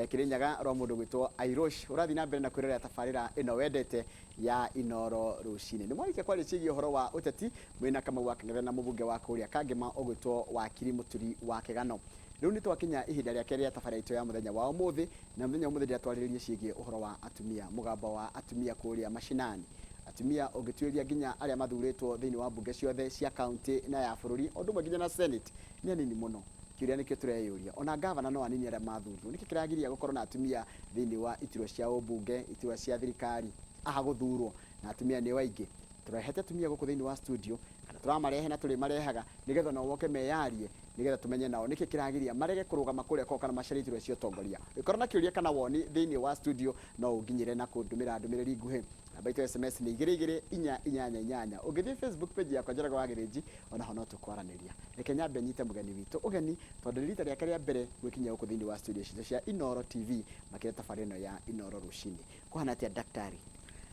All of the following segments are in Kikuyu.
Kĩrĩnyaga rwa mũndũ gwĩtwo Airosh. Ũrathiĩ na mbere na kwĩrorera tabarĩra ĩno wendete ya Inoro Rũcinĩ. Nĩ mwarĩkia kwaria ciĩgiĩ ũhoro wa ũteti mwĩna Kamau wa Kang'ethe na mũbunge wa kũrĩa Kangema ũgwĩtwo Wakiri Mũturi wa Kĩgano. Rĩu nĩ twakinya ihinda rĩa kerĩ rĩa tabarĩra itũ ya mũthenya wa ũmũthĩ, na mũthenya wa ũmũthĩ ndĩrenda twarĩrĩrie ciĩgiĩ ũhoro wa atumia, mũgambo wa atumia kũrĩa mashinani. Atumia ũngĩtuĩria nginya arĩa mathurĩtwo thĩinĩ wa mbunge ciothe cia kaunti na ya bũrũri, o ũndũ ũmwe nginya na Senate, nĩ anini mũno. Kĩũria nĩkĩo tũreyũria, ona ngavana no anini arĩa mathurirwo, nĩkĩ kĩragiria gũkorwo na atumia thĩinĩ wa iturwa cia ũmbunge, iturwa cia thirikari, aha gũthurwo na atumia nĩo aingĩ? Tũrehete atumia gũkũ thĩinĩ wa studio, kana tũramarehe na tũrĩmarehaga nĩgetha onao moke meyarie, nĩgetha tũmenye nao nĩkĩ kĩragiria marege kũrũgama kũrĩa kwao kana macarie iturwa cia ũtongoria. Ũngĩkorwo na kĩũria kana woni thĩinĩ wa studio, no ũnginyĩre na kũndũmĩra ndũmĩrĩri nguhĩ. Namba itũ ya SMS nĩ igĩrĩ igĩrĩ inya inyanya inyanya. Ũngĩthiĩ Facebook page yakwa Njoroge wa Gĩthĩnji, onaho no tũkwaranĩria. Reke nyambe nyite mũgeni witũ ũgeni tondũ nĩ rita rĩake rĩa mbere gwĩkinyia gũkũ thĩinĩ wa studio citũ cia Inooro TV makĩria tabarĩra ĩno ya Inooro Rũcinĩ. Kũhana atĩa daktari?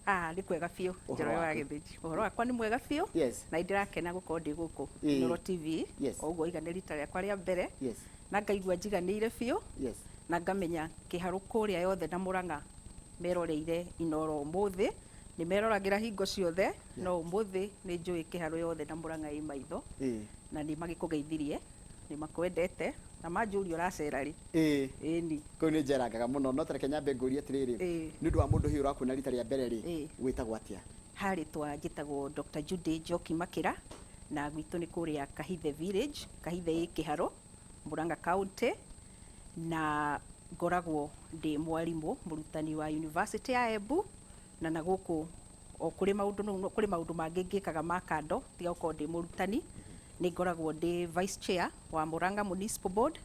Ah, nĩ kwega biũ. Ũhoro Njoroge wa waku? Gĩthĩnji. Ũhoro wakwa nĩ mwega biũ. Na nĩ ndĩrakena gũkorwo ndĩ gũkũ Inooro TV. O ũguo oiga nĩ rita rĩakwa rĩa mbere. Na ngaigua njiganĩire biũ. Na ngamenya Kĩharũ kũrĩa yothe na Mũrang'a meroreire Inooro ũmũthĩ. Nĩ meroragĩra hingo ciothe, no ũmũthĩ nĩ njũĩ Kĩharũ yothe na Mũrang'a ĩ maitho. Na nĩ magĩkũgeithirie, nĩ makwendete, na manjũria ũracera rĩ. Ĩni. Kũu nĩ njerangaga mũno, no ta reke nyambe ngũrie atĩrĩrĩ, nĩ ũndũ wa mũndũ hihi ũrakuona rita rĩa mbere rĩ, wĩtagwo atĩa? Ha rĩtwa njĩtagwo Dr. Judy Njoki Makĩra, na gwitũ nĩ kũrĩa Kahithe Village, Kahithe ĩ Kĩharũ, Murang'a County, na ngoragwo ndĩ mwarimũ mũrutani wa University ya Embu, na na gũkũ o kũrĩ maũndũ kũrĩ maũndũ mangĩ ngĩkaga ma kando tiga gũkorwo ndĩ mũrutani, nĩ ngoragwo ndĩ vice chair wa Murang'a Municipal Board,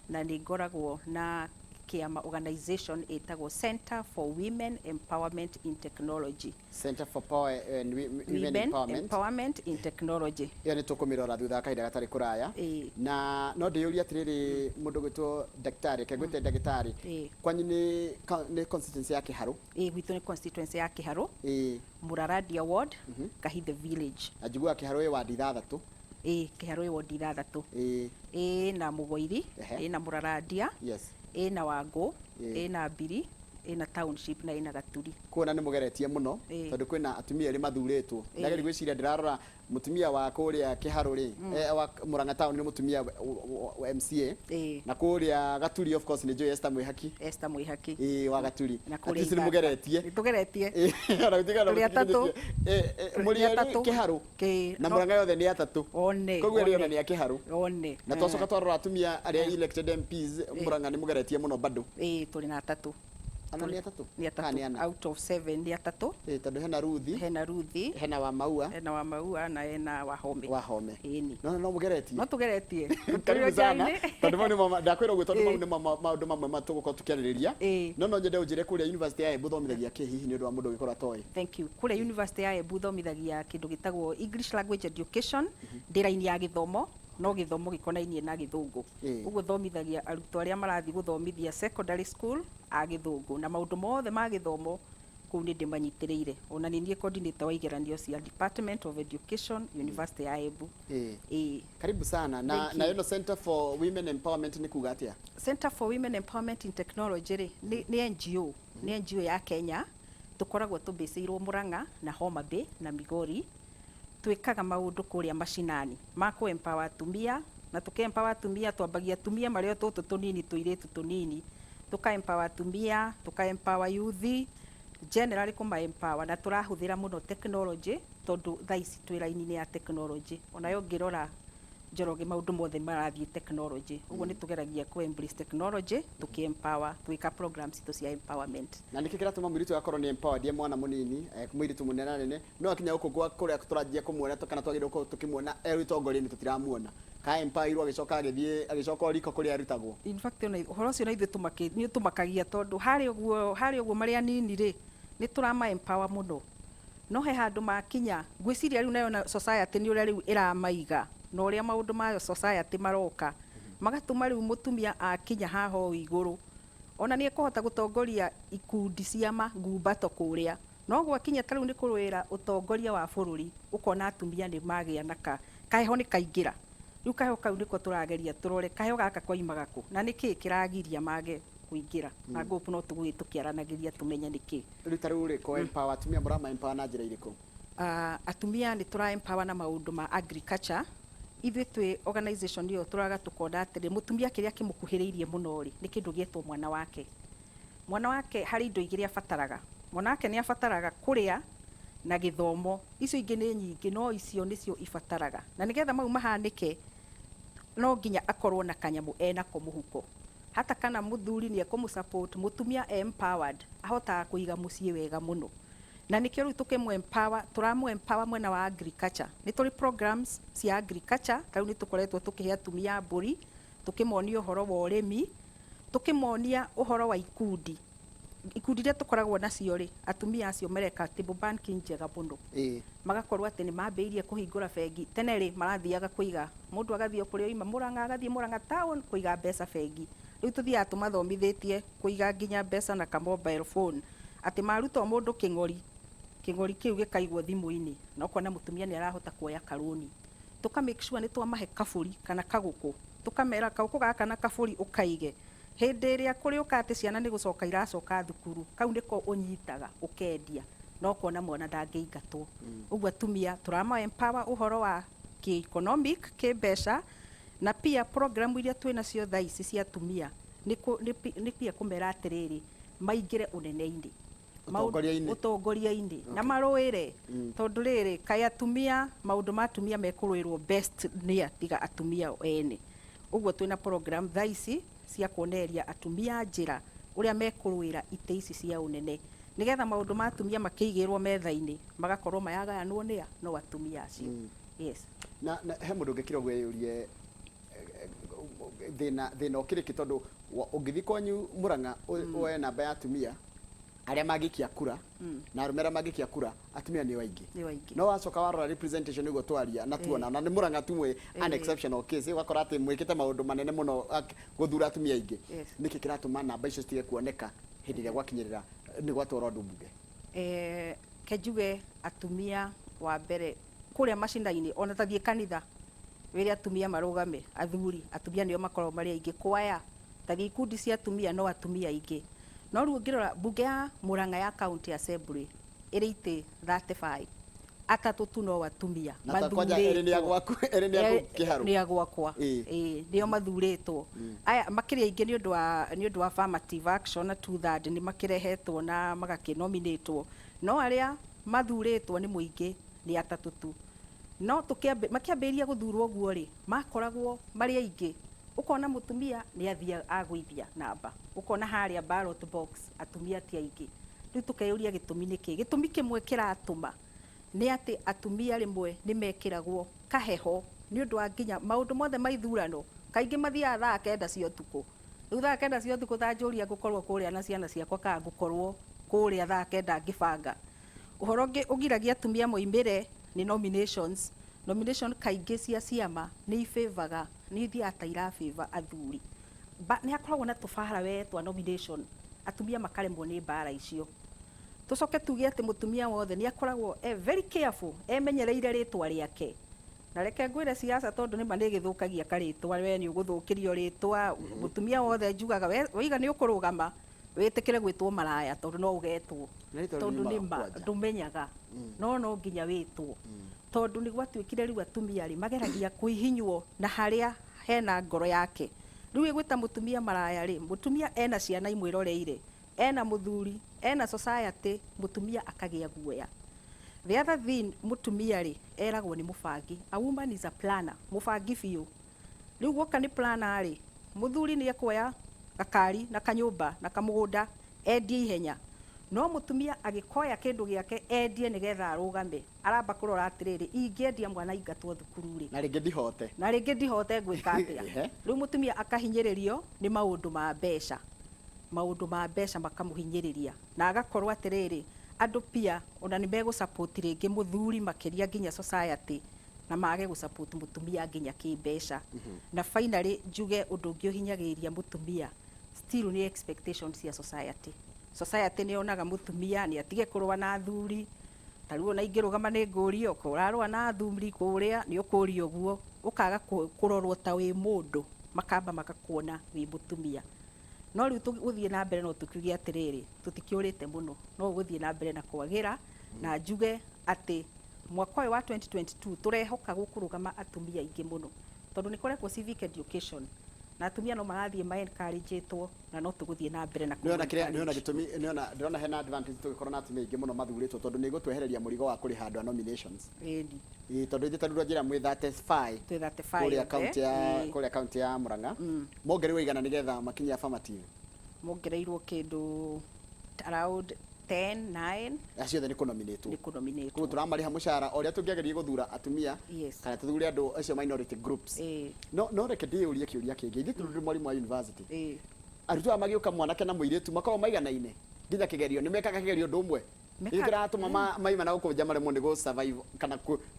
na nĩ ngoragwo na kĩama organization ĩtagwo Center for Women Empowerment in Technology. Center for Power and Women Women Empowerment. Empowerment in Technology. Ĩyo nĩ tũkũmĩrora thutha wa kahinda gatarĩ kũraya. Na no ndĩyũrie atĩrĩrĩ, mũndũ gwĩtwo ndagĩtarĩ, reke ngwĩte ndagĩtarĩ, kwanyu nĩ nĩ constituency ya Kĩharũ? Ĩĩ, gwitũ nĩ constituency ya Kĩharũ, Mũrarandia ward, Kahithe village. Na njiguaga Kĩharũ ĩ wandi ithathatũ. Ĩĩ, Kĩharũ ĩ ward ithathatũ. Ĩna Mũgoiri, ĩna Mũrarandia, ĩna Wangũ, ĩna Mbiri, ĩna Township na ĩna Gaturi. Kuona nĩ mũgeretie mũno tondũ kwĩna atumia erĩ mathurĩtwo. Ndageria gwĩciria ndĩrarora mũtumia wa kũrĩa Kĩharũ rĩ, wa Murang'a town nĩ mũtumia wa MCA. Na kũrĩa Gaturi of course nĩ njũĩ Esther Mwĩhaki. Esther Mwĩhaki. Ĩĩ, wa Gaturi. Na At kũrĩa least nĩ Ithaka. mũgeretie. Nĩ tũgeretie. Ona gũtuĩka ona Tũrĩ atatũ. mũtikinyĩtie. Mũrĩ Tũrĩ erĩ atatũ. Kĩharũ. Na Murang'a yothe nĩ atatũ. One. Koguo erĩ one. ona nĩ a Kĩharũ. One. Na twacoka twarora atumia arĩa elected MPs Murang'a nĩ mũgeretie mũno bado. Ĩĩ, tũrĩ na atatũ. Ana nĩ atatũ? Nĩ Kana nĩ atatũ. ana? Out of seven nĩ atatũ. Ĩĩ, tondũ hena Ruthi. Hena Ruthi. Hena wa Maua. Hena wa Maua na hena wa Home. Wa Home. Ĩni. No no mũgeretie. No tũgeretie. Karibu sana. Tondũ mau nĩmo ndakwĩra ũguo tondũ mau nĩmo maũndũ mamwe ma tũgũkorwo tũkĩarĩrĩria. No no nyende ũnjĩre kũrĩa University ya Embu ũthomithagia kĩ hihi nĩ ũndũ wa mũndũ ũngĩkorwo atoĩ. Thank you. Kũrĩa University ya Embu thomithagia kĩndũ gĩtagwo English Language Education, ndĩ raini ya gĩthomo, no gĩthomo gĩkonainie na gĩthũngũ. Ũguo thomithagia arutwo arĩa marathiĩ gũthomithia secondary school a gĩthũngũ, na maũndũ mothe ma gĩthomo kũu nĩ ndĩmanyitĩrĩire. Ona nĩ niĩ coordinator wa igeranio cia Department of Education, University ya Embu. Ĩĩ. Karibu sana. Na, Thank na you. ĩno Center for Women Empowerment nĩ kuga atĩa? Center for Women Empowerment in Technology rĩ, nĩ NGO, nĩ NGO ya Kenya, tũkoragwo tũbĩcĩirwo Murang'a na Homa Bay na Migori. Twĩkaga maũndũ kũrĩa macinani ma kũ empower atumia, na tũkĩ empower atumia twambagia atumia marĩ o tũtũ tũnini tũirĩtu tũnini, tũka empower atumia, tũka empower youth, generally kũma empower na tũrahũthĩra mũno technology tondũ thaa ici twĩ raini-inĩ ya technology. Onawe ũngĩrora Njoroge maũndũ mothe marathiĩ technology. Ũguo nĩ tũgeragia kũ embrace technology tũkĩ empower, tũgĩka programs citũ cia empowerment. Na nĩkĩ kĩratũma mũirĩtu ũyũ akorwo nĩ empowered e mwana mũnini, mũirĩtu mũnenanene, no akinya gũkũ gwa kũrĩa tũranjia kũmuona kana twagĩrĩirwo gũkorwo tũkĩmuona e ũtongoria-inĩ tũtiramuona. Ka empower-irwo agĩcoka agĩthiĩ agĩcoka o riko kũrĩa arutagwo. In fact ona ũhoro ũcio ona ithuĩ nĩ ũtũmakagia tondũ harĩa ũguo harĩa ũguo marĩ anini rĩ, nĩ tũrama empower mũno. No he handũ makinya, ngwĩciria rĩu nayo society nĩ ũrĩa rĩu ĩramaiga na ũrĩa maũndũ ma society maroka, magatũma rĩu mũtumia akinya haha ũũ igũrũ, ona nĩ ekũhota gũtongoria ikundi cia ngumbato kũrĩa, no gwakinya ta rĩu nĩ kũrũĩra ũtongoria wa bũrũri, ũkona atumia nĩ magĩa na kaheho nĩ kaingĩra. Rĩu kaheho kau nĩko tũrageria tũrore kaheho gaka koimaga kũ na nĩkĩ kĩragiria mage. Kũingĩra na ngũpũ no tũgũgĩ tũkĩaranagĩria tũmenye nĩkĩ. Rĩu ta rĩu rĩ, ko empower atumia, mũrama empower na njĩra irĩkũ? Atumia nĩ tũra empower na maũndũ ma agriculture. Ithuĩ twĩ organization ĩyo tũraga tũkona atĩrĩ, mũtumia kĩrĩa kĩmũkuhĩrĩirie mũno rĩ, nĩ kĩndũ gĩetwo mwana wake. Mwana wake harĩ indo igĩrĩ abataraga. Mwana wake nĩ abataraga kũrĩa na gĩthomo. Icio ingĩ nĩ nyingĩ, no icio nĩcio ibataraga, na nĩgetha mau mahanĩke no nginya akorwo na kanyamũ enako mũhuko. Hata kana mũthuri nĩ ekũmũ support, mũtumia empowered ahotaga kũiga mũciĩ wega mũno, na nĩkĩo rĩu tũkĩmũ empower, tũramũ empower mwena wa agriculture. Nĩ tũrĩ programs cia agriculture. Ta rĩu nĩ tũkoretwo tũkĩhe atumia mbũri, tũkĩmonia ũhoro wa ũrĩmi, tũkĩmonia ũhoro wa ikundi. Ikundi iria tũkoragwo nacio rĩ, atumia acio mareka table banking njega mũno. Magakorwo atĩ nĩ mambĩrĩirie kũhingũra bengi. Tene rĩ, marathiaga kũiga, mũndũ agathiĩ o kũrĩa oima Mũrang'a, agathiĩ Mũrang'a town kũiga mbeca bengi. Rĩu tũthiaga tũmathomithĩtie kũiga nginya mbeca na ka mobile phone, atĩ maruta o mũndũ kĩng'ori, kĩng'ori kĩu gĩkaigwo thimũ-inĩ, na ũkona mũtumia nĩ arahota kuoya karũni. Tũka make sure nĩ twamahe kabũri kana kagũkũ, tũkamera kagũkũ gaka na kabũri ũkaige hĩndĩ ĩrĩa kũrĩũka atĩ ciana nĩ gũcoka iracoka thukuru, kau nĩko ũnyitaga ũkendia na ũkona mwana ndangĩingatwo. Ũguo atumia tũrama empower ũhoro wa kĩ-economic, kĩmbeca, na pia programu iria twĩ nacio thaa ici cia atumia nĩ pia kũmera atĩrĩrĩ, maingĩre ũnene-inĩ. Ũtongoria-inĩ. Ũtongoria-inĩ na marũĩre, tondũ rĩrĩ, kaĩ atumia, maũndũ ma atumia mekũrũĩrwo best nĩ atiga atumia o ene. Ũguo twĩna program thaa ici cia kuonereria atumia njĩra ũrĩa mekũrũĩra itĩ ici cia ũnene, nĩgetha maũndũ ma atumia makĩigĩrwo metha-inĩ magakorwo mayagayanwo nĩa no atumia acio. Yes. Na he mũndũ ũngĩkira ũguo eyũrie thĩna ũkĩrĩ kĩ, tondũ ũngĩthiĩ kwanyu Mũrang'a woe namba ya atumia arĩa mangĩikia kura na arũme arĩa mangĩikia kura, atumia nĩo aingĩ. Nĩo aingĩ. No wacoka warora representation nĩguo twaria na tuona na nĩ Mũrang'a tu mwĩ an exceptional case, ũgakora atĩ mwĩkĩte maũndũ manene mũno gũthura atumia aingĩ. Nĩkĩ kĩratũma namba icio citige kuoneka hĩndĩ ĩrĩa gwakinyĩrĩra nĩ gwatwarwo andũ mbunge? Kenjuge atumia wa mbere kũrĩa macina-inĩ, ona ta thiĩ kanitha wĩre atumia marũgame, athuri, atumia nĩo makoragwo marĩ aingĩ. Kwaya, ta thiĩ ikundi cia atumia, no atumia aingĩ. No rĩu ũngĩrora mbunge ya Murang'a ya county assembly ĩrĩ itĩ 35, atatũ tu no atumia. Na ta kwanja erĩ nĩ a gwaku, erĩ nĩ aku Kĩharũ. Nĩ a gwakwa. Ĩĩ, nĩo mathurĩtwo. Aya makĩrĩ aingĩ nĩ ũndũ wa affirmative action na two third nĩ makĩrehetwo na magakĩnominatwo, no arĩa mathurĩtwo nĩ mũingĩ nĩ atatũ tu. No makĩambĩrĩria gũthurwo ũguo rĩ, makoragwo marĩ aingĩ, ũkona mũtumia nĩ athiĩ agũithia namba, ũkona harĩa ballot box atumia ti aingĩ. Rĩu tũkeyũria gĩtũmi nĩ kĩ. Gĩtũmi kĩmwe kĩratũma nĩ atĩ atumia rĩmwe nĩ mekĩragwo kaheho nĩ ũndũ wa nginya maũndũ mothe ma ithurano kaingĩ mathiaga thaa 9 cia ũtukũ. Rĩu thaa 9 cia ũtukũ, ta njũria ngũkorwo kũrĩa na ciana ciakwa kana ngũkorwo kũrĩa thaa 9 ngĩbanga ũhoro ũngĩ ũgiragia atumia moimĩre nĩ nominations. Nomination kaingĩ cia ciama nĩ ibĩvaga, nĩ ithiaga ta irabĩva athuri. Nĩ hakoragwo na tũbara we twa nomination, atumia makaremwo nĩ mbara icio. Tũcoke tuge atĩ mũtumia wothe nĩ akoragwo e very careful, emenyereire rĩtwa rĩake. Na reke ngwĩre, siasa tondũ nĩma nĩ ĩgĩthũkagia karĩtwa, we nĩ ũgũthũkĩrio rĩtwa. Mũtumia wothe njugaga waiga nĩ ũkũrũgama, wĩtĩkĩre gwĩtwo maraya, tondũ no ũgetwo. Na rĩtwa rĩu tondũ riumaga nĩma kwanja. Ndũmenyaga, no nginya wĩtwo, tondũ nĩ gwatuĩkire rĩu atumia rĩ mageragia kũhihinywo na harĩa hena ngoro yake. Rĩu ĩgwĩta mũtumia maraya rĩ, mũtumia ena ciana imwĩroreire, ena mũthuri, ena society, mũtumia akagĩa guoya. The other thing, mũtumia rĩ eragwo nĩ mũbangi. A woman is a planner, mũbangi biũ. Rĩu guoka nĩ planner rĩ, mũthuri nĩ ekuoya gakari na kanyũmba na kamũgũnda endie ihenya, no mũtumia agĩkoya kĩndũ gĩake endie nĩgetha arũgame, aramba kũrora atĩrĩrĩ, ingĩendia mwana aingatwo thukuru rĩ, na rĩngĩ ndihote, na rĩngĩ ndihote gwĩka atĩa? Rĩu mũtumia akahinyĩrĩrio nĩ maũndũ ma mbeca, maũndũ ma mbeca makamũhinyĩrĩria, na agakorwo atĩrĩrĩ, andũ pia ona nĩ megũ support rĩngĩ mũthuri makĩria nginya society, na mage gũ support mũtumia nginya kĩmbeca. Na finally njuge ũndũ ũngĩ ũhinyagĩrĩria mũtumia still nĩ expectations cia society. Society nĩ yonaga mũtumia nĩ atige kũrũa na athuri. Ta rĩu ona ingĩrũgama nĩ ngũrio ko ũrarũa na athuri kũrĩa, nĩ ũkũrio ũguo, ũkaga kũrorwo ta wĩ mũndũ, makamba makakuona wĩ mũtumia. No rĩu gũthiĩ na mbere no tũkiuge atĩrĩrĩ, tũtikĩũrĩte mũno, no gũthiĩ na mbere na kwagĩra. Na njuge atĩ mwaka ũyũ wa 2022 tũrehoka gũkũrũgama atumia aingĩ mũno, tondũ nĩ kũrekwo civic education na atumia no marathiĩ ma encourage-ĩtwo, na no tũgũthiĩ na mbere na Nĩona kĩrĩa nĩona kũma-encourage. Gĩtũmi nĩona ndĩrona hena advantage tũgĩkorwo na atumia aingĩ mũno mathurĩtwo, tondũ nĩ ĩgũtwehereria mũrigo wa kũrĩha andũ a nominations. Ĩni. Ĩĩ, tondũ ithuĩ tarĩu njĩra mwĩ 35 Twĩ 35 kũrĩa othe. Kaunti ya kũrĩa kaunti ya Murang'a, mongereirwo igana nĩgetha makinye affirmative? Mongereirwo kĩndũ around 10 9. Acio othe nĩ kũnominatwo? Nĩ kũnominatwo. Koguo tũramarĩha mũcara o ũrĩa tũngĩageria gũthura atumia kana tũthure andũ acio minority groups. No reke ndĩyũrie kĩũria kĩngĩ. Ithuĩ tondũ ndĩ mwarimũ wa university, arutwo aya magĩũka, mwanake na mũirĩtu makoragwo maiganaine nginya kĩgerio? Nĩ mekaga kĩgerio ũndũ ũmwe? Nĩ kĩratũma maima na gũkũ nja maremwo nĩ gũ survive kana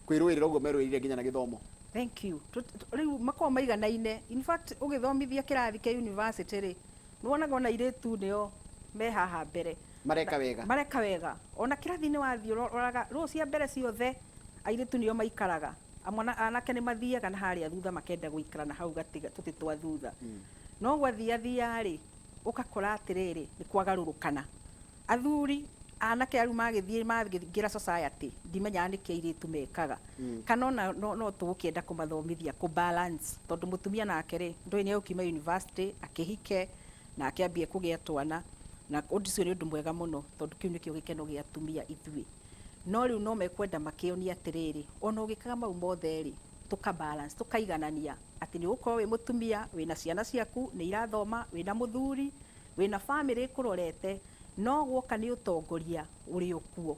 kwĩrũĩrĩra ũguo merũĩrĩire nginya na gĩthomo? Thank you. Rĩu makoragwo maiganaine. In fact, ũgĩthomithia kĩrathi kĩa university rĩ, nĩwonaga ona airĩtu nĩo me haha mbere. Mareka wega. Mareka wega. Ona kĩrathi-inĩ wathiĩ ũroraga rũũ cia mbere ciothe airĩtu nĩo maikaraga. Amwe anake nĩ mathiaga na harĩa thutha, makenda gũikara na hau gatiga tũtĩ twa thutha. No gwathiathia rĩ, ũgakora atĩrĩrĩ, nĩ kwagarũrũkana. Athuri anake arĩa magĩthiĩ magĩingĩra society, ndimenyaga nĩkĩ airĩtu mekaga, kana ona no tũgũkĩenda kũmathomithia kũ balance, tondũ mũtumia nake rĩ, ndũĩ nĩ egũkiuma university akĩhike na akĩambie kũgĩa twana, na ũndũ ũcio nĩ ũndũ mwega mũno, tondũ kĩu nĩkĩo gĩkeno gĩa atumia ithuĩ. No rĩu no mekwenda makĩonia atĩrĩrĩ, ona ũgĩkaga mau mothe rĩ, tũka balance, tũkaiganania atĩ nĩ ũgũkorwo wĩ mũtumia wĩna ciana ciaku nĩ irathoma, wĩna mũthuri, wĩna family ĩkũrorete, no guoka nĩ ũtongoria ũrĩ okuo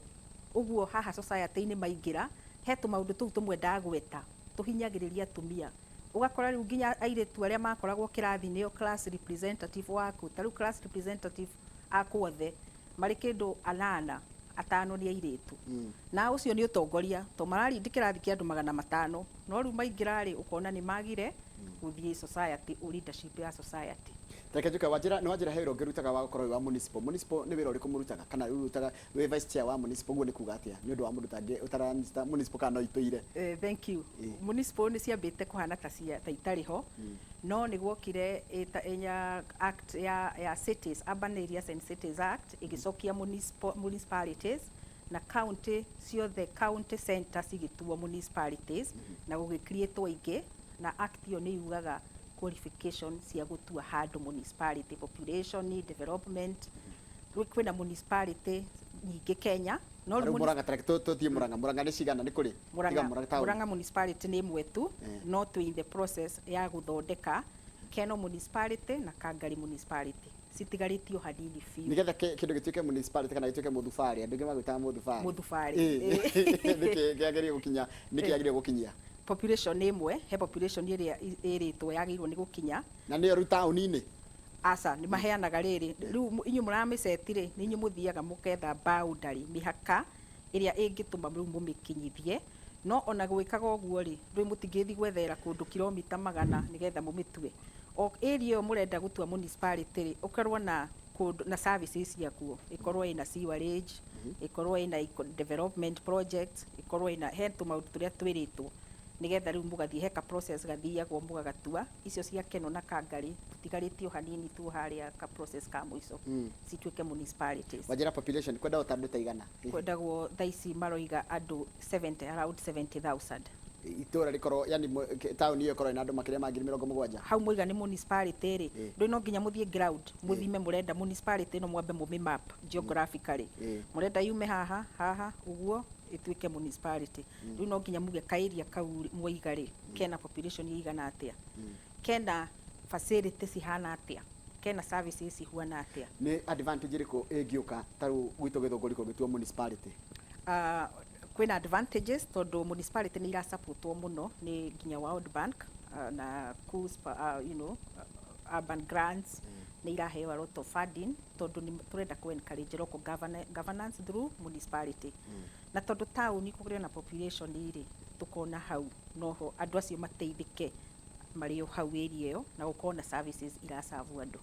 ũguo haha society-inĩ maingĩra he tũmaũndũ tũu tũmwe ndagweta tũhinyagĩrĩria atumia. Ũgakora rĩu nginya airĩtu arĩa makoragwo kĩrathi nĩo class representative waku, ta rĩu class representative akuothe marĩ kĩndũ anana, atano nĩ airĩtu, na ũcio nĩ ũtongoria to mararindi kĩrathi kĩa andũ 500. No rĩu maingĩra rĩ, ũkona nĩ magire gũthiĩ society, leadership ya society. Reke njuke wanjĩra, nĩ wanjĩra he wĩra ũngĩ ũrutaga wa gũkorwo wĩ wa municipal. Municipal nĩ wĩra ũrĩkũ mũrutaga, kana ũrutaga wĩ vice chair wa municipal, ũguo nĩ kuga atĩa nĩ ũndũ wa mũndũ tangĩ ũtaranyita municipal kana no itũire? Thank you. Municipal nĩ ciambĩte kũhana ta cia ta itarĩ ho, no nĩ gwokire ĩnya act ya cities, Urban Areas and Cities Act, ĩgĩcokia municipalities na county ciothe, county center cigĩtuo municipalities na gũgĩcreatwo ingĩ. Na act ĩyo nĩ yugaga qualification cia gũtua handũ municipality, population, development. Rĩu kwĩna municipality nyingĩ Kenya, no rĩu Rĩu Murang'a, tareke tũthiĩ Murang'a. Murang'a nĩ cigana, nĩ kũrĩ? Murang'a, Tiga Murang'a town. Murang'a municipality nĩ ĩmwe tu. No twĩ in the process ya gũthondeka Keno municipality na Kangari municipality, citigarĩtio hanini biũ. Nigetha kĩndũ gĩtuĩke municipality kana gĩtuĩke mũthubarĩ, andũ aingĩ magwĩtaga mũthubarĩ. Mũthubarĩ. Nĩkĩ kĩagĩrĩire gũkinya, nĩkĩ yagĩrĩire gũkinyia? Population ĩmwe, he population ĩrĩa ĩrĩtwo yagĩrĩirwo nĩ gũkinya. Na nĩyo rĩu taũni-inĩ? Aca, nĩ maheanaga rĩrĩ, rĩu inyuĩ mũramĩceti rĩ, nĩ inyuĩ mũthiaga mũketha boundary, mĩhaka ĩrĩa ĩngĩtũma rĩu mũmĩkinyithie. No ona gwĩkaga ũguo rĩ, ndũĩ mũtingĩthiĩ gwethera kũndũ kilomita 100 nĩgetha mũmĩtue. O area ĩyo mũrenda gũtua municipality rĩ, ũkorwo na kũndũ na services ciakuo, ĩkorwo ĩna sewerage, ĩkorwo ĩna development projects, ĩkorwo ĩna he tũmaũndũ tũrĩa twĩrĩtwo, nĩgetha rĩu mũgathiĩ he ka process gathiagwo mũgagatua. Icio cia Keno na Kangari tũtigarĩtio hanini tu harĩa ka process ka mũico, cituĩke municipalities. Wanjĩra population kwendagwo ta andũ ta igana? Kwendagwo thaa ici maroiga andũ 70, around 70,000. Itũra rĩkorwo, yani taũni ĩyo ĩkorwo ĩna andũ makĩria ma 70,000? Hau mwaiga nĩ municipality rĩ, ndũĩ no nginya mũthiĩ ground mũthime. Mũrenda municipality ĩno, mwambe mũmĩ map geographically. Mũrenda yume haha haha ũguo ĩtuĩke municipality. Rĩu no nginya muge ka area kau mwaiga rĩ, kena population ĩigana atĩa, kena facility cihana atĩa, kena services cihuana atĩa. Nĩ advantage ĩrĩkũ ĩngĩũka ta rĩu gwitũ Gĩthũngũri kũngĩtuo municipality? Kwĩna advantages tondũ municipality nĩ irasupportwo mũno nĩ nginya World Bank, na KUSPA, urban grants, nĩ iraheo a lot of funding, tondũ nĩ tũrenda kũ encourage local governance through municipality. Na tondũ taũni kũrĩ na population rĩ, tũkona hau noho andũ acio mateithĩke. marĩ o hau area ĩyo, na gũkorwo na services iracabu andũ.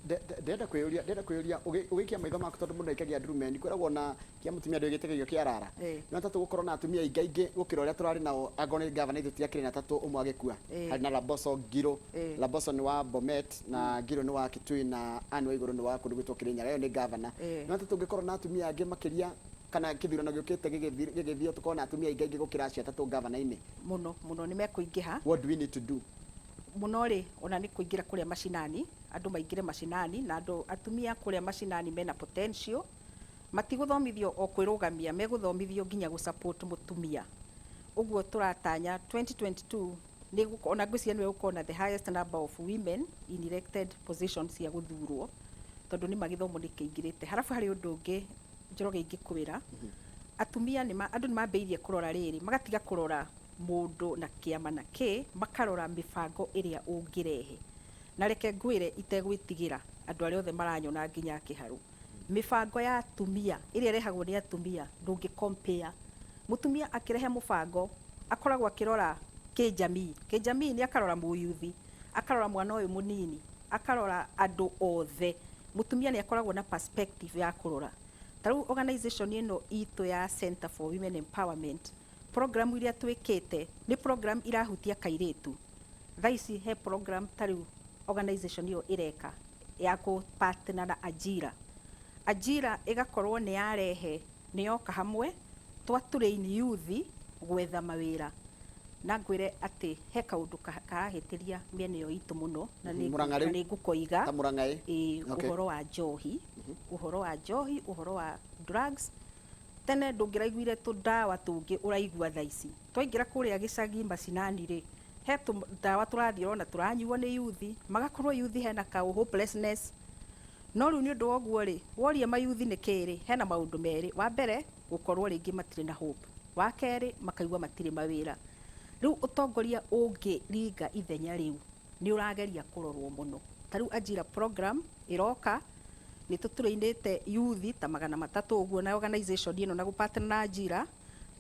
Ndĩrenda kwĩyũria, ndĩrenda kwĩyũria, ũgĩikia maitho maku, tondũ mũndũ aikagia ndurumeni, kwĩragwo na kĩa mũtumia ndũgĩtĩkagio kĩa rara. No tatũ gũkorwo na atumia aingĩ aingĩ gũkĩra ũrĩa tũrarĩ nao. Angorwo nĩ gavana itũ tiakĩrĩ na tatũ, ũmwe agĩkua. Harĩ na Laboso Ngiro. Laboso nĩ wa Bomet na Ngiro nĩ wa Kitui na Anne Waigũrũ nĩ wa kũndũ gwĩtwo Kirinyaga. Ĩyo nĩ gavana. No tatũ tũngĩkorwo na atumia angĩ makĩria, kana kĩthurano gĩũkĩte gĩgĩthio tũkorwo na atumia aingĩ aingĩ gũkĩra acio atatũ gavana-inĩ? Mũno mũno nĩ mekũingĩha. What do we need to do? Mũno rĩ, ona nĩ kũingĩra kũrĩa macinani, andũ maingĩre macinani, na andũ atumia kũrĩa macinani mena potential. Matigũthomithio o kwĩrũgamia, megũthomithio nginya gũ support mũtumia. Ũguo tũratanya 2022 nĩ ona ngwĩciria nĩwe gũkorwo na the highest number of women in elected positions cia gũthurwo, tondũ nĩ magĩthomo nĩ kĩingĩrĩte. Harabu harĩ ũndũ ũngĩ, Njoroge, ingĩkwĩra atumia nĩ andũ nĩ mambĩrĩirie kũrora rĩrĩ, magatiga kũrora mũndũ na kĩama na kĩ, makarora mĩbango ĩrĩa ũngĩrehe. Na reke ngwĩre itegwĩtigĩra, andũ arĩa othe maranyona nginya kĩharũ, mĩbango ya atumia ĩrĩa ĩrehagwo nĩ atumia ndũngĩ compare. Mũtumia akĩrehe mũbango akoragwo akĩrora kĩjamii. Kĩjamii nĩ akarora mũyuthi, akarora mwana ũyũ mũnini, akarora andũ othe. Mũtumia nĩ akoragwo na perspective ya kũrora. Ta rĩu organization ĩno itũ ya Center for Women Empowerment, program iria twĩkĩte nĩ program irahutia kairĩtu. Thaa ici he program ta rĩu organization ĩyo ĩreka ya kũ partner na Ajira. Ajira ĩgakorwo nĩ yarehe, nĩ yoka hamwe twa train youth gwetha mawĩra. Na ngwĩre atĩ he kaũndũ karahĩtĩria mĩena ĩyo itũ mũno na nĩ Mũrang'a rĩu? Na nĩ ngũkoiga. Ta Mũrang'a ĩ? Ĩĩ. Ũhoro wa njohi, ũhoro wa njohi, ũhoro wa drugs. Tene ndũngĩraiguire tũndawa tũngĩ ũraigua thaa ici. Twaingĩra kũrĩa gĩcagi macinani rĩ, he tũndawa tũrathiĩ ũrona tũranyuo nĩ yuthi, magakorwo yuthi hena ka hopelessness. No rĩu nĩ ũndũ wa ũguo rĩ, woria mayuthi nĩ kĩĩ rĩ, hena maũndũ merĩ. Wa mbere, gũkorwo rĩngĩ matirĩ na hope. Wa kerĩ, makaigua matirĩ mawĩra. Rĩu ũtongoria ũngĩringa ithenya rĩu nĩ ũrageria kũrorwo mũno. Ta rĩu Ajira program ĩroka, nĩ tũtũrĩinĩte yuthi ta 300 ũguo na organization ĩno na gũpartner na Ajira.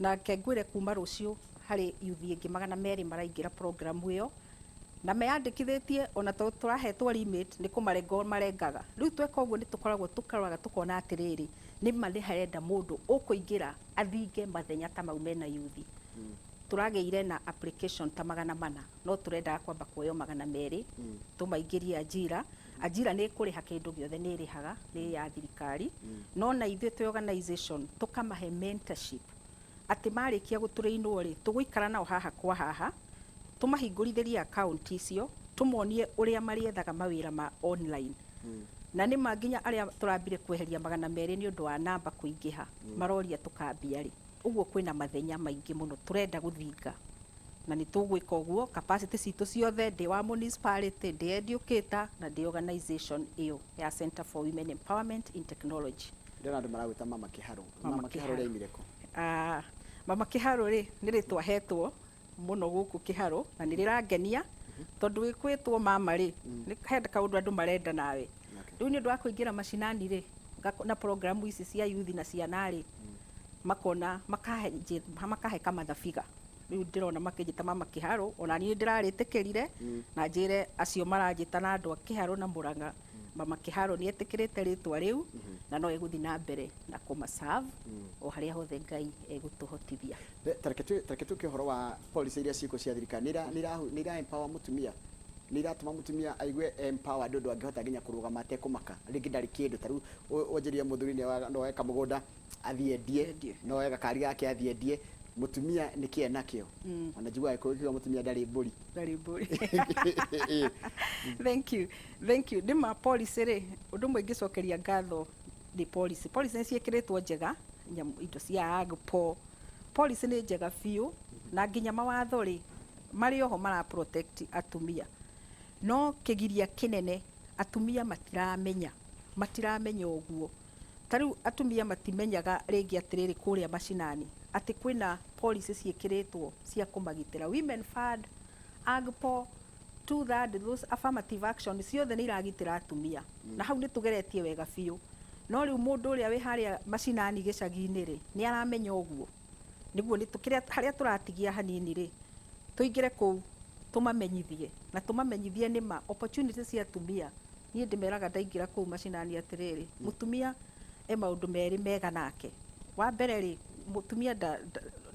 Na ke ngwĩre kuma rũciũ harĩ yuthi ĩngĩ 200 maraingĩra program ĩyo na meyandĩkithĩtie, ona to tũrahetwo limit nĩ kũmarenga marengaga. Rĩu tweka ũguo nĩ tũkoragwo tũkaroraga tũkona atĩrĩrĩ, nĩ ma nĩ harenda mũndũ ũkũingĩra athinge mathenya ta mau mena yuthi. Tũragĩire na application ta 400, no tũrendaga kwamba kuoywo 200 tũmaingĩrie Ajira. Ajira nĩ ĩkũrĩha kĩndũ gĩothe, nĩ ĩrĩhaga, nĩ ya thirikari. No na ithuĩ twĩ organization tũkamahe mentorship, atĩ marĩkia gũtũrĩinwo rĩ, tũgũikara nao haha kwa haha, tũmahingũrithĩrie account icio, tũmonie ũrĩa marĩethaga mawĩra ma online. Na nĩ ma nginya arĩa tũrambire kweheria 200 nĩ ũndũ wa namba kũingĩha, maroria tũkambia rĩ. Ũguo kwĩna mathenya maingĩ mũno tũrenda gũthinga, na nĩ tũgwĩka ũguo capacity citũ ciothe, ndĩ wa municipality, ndĩ educator, na ndĩ organization ĩyo ya Center for Women Empowerment in Technology. Ndĩrona andũ maragwĩta Mama Kĩharũ. Mama Mama Kĩharũ Kĩharũ. rĩaimire kũ? Ah, Mama Kĩharũ rĩ, nĩ rĩtwa hetwo mũno gũkũ Kĩharũ na nĩ rĩrangenia, tondũ wĩkwĩtwo mama rĩ, nĩ he kaũndũ andũ marenda nawe. Rĩu nĩ ũndũ wa kũingĩra macinani rĩ, na programu ici cia yuthi na ciana rĩ, makona makahe kamathabiga. Rĩu ndĩrona makĩnjĩta Mama Kĩharũ, ona niĩ ndĩrarĩtĩkĩrire na njĩre acio maranjĩta na andũ a Kĩharũ na Mũrang'a, Mama Kĩharũ nĩ etĩkĩrĩte rĩtwa rĩu na no egũthiĩ na mbere na kũmaserve o harĩa hothe Ngai egũtũhotithia. Tareke tũke ũhoro wa policy iria ciĩkuo cia thirikari. Nĩ ira empower mũtumia? Nĩ iratũma mũtumia aigue empowered ũndũ angĩhota nginya kũrũgama atekũmaka rĩngĩ ndarĩ kĩndũ? Ta rĩu wanjĩrire mũthuri no oe kamũgũnda athiĩ endie, Endie. no oe gakari gake athiĩ endie. Mũtumia nĩ kĩe nakĩo? Ona njiguaga gĩkũyũ kiuga mũtumia ndarĩ mbũri. Ndarĩ mbũri. Thank you, thank you. Nĩ ma policy rĩ, ũndũ ũmwe ingĩcokeria ngatho nĩ policy. Policy nĩ ciĩkĩrĩtwo njega, nyamũ indo cia AGPO, policy nĩ njega biũ, na nginya mawatho rĩ marĩ oho mara protect atumia. No kĩgiria kĩnene, atumia matiramenya, matiramenya ũguo. Ta rĩu atumia matimenyaga rĩngĩ atĩrĩrĩ, kũrĩa macinani atĩ kwĩna policy ciĩkĩrĩtwo cia kũmagitĩra. Women Fund, AGPO, two third, those affirmative action ciothe nĩ iragitĩra atumia, na hau nĩ tũgeretie wega biũ. No rĩu mũndũ ũrĩa wĩ harĩa macinani gĩcagi-inĩ rĩ, nĩ aramenya ũguo? Nĩguo nĩ harĩa tũratigia hanini rĩ, tũingĩre kũu. Tũmamenyithie na tũmamenyithie nĩma opportunity cia atumia. Niĩ ndĩmeraga ndaingĩra kũu macinani atĩrĩrĩ, mũtumia e maũndũ merĩ mega nake. Wa mbere rĩ, mũtumia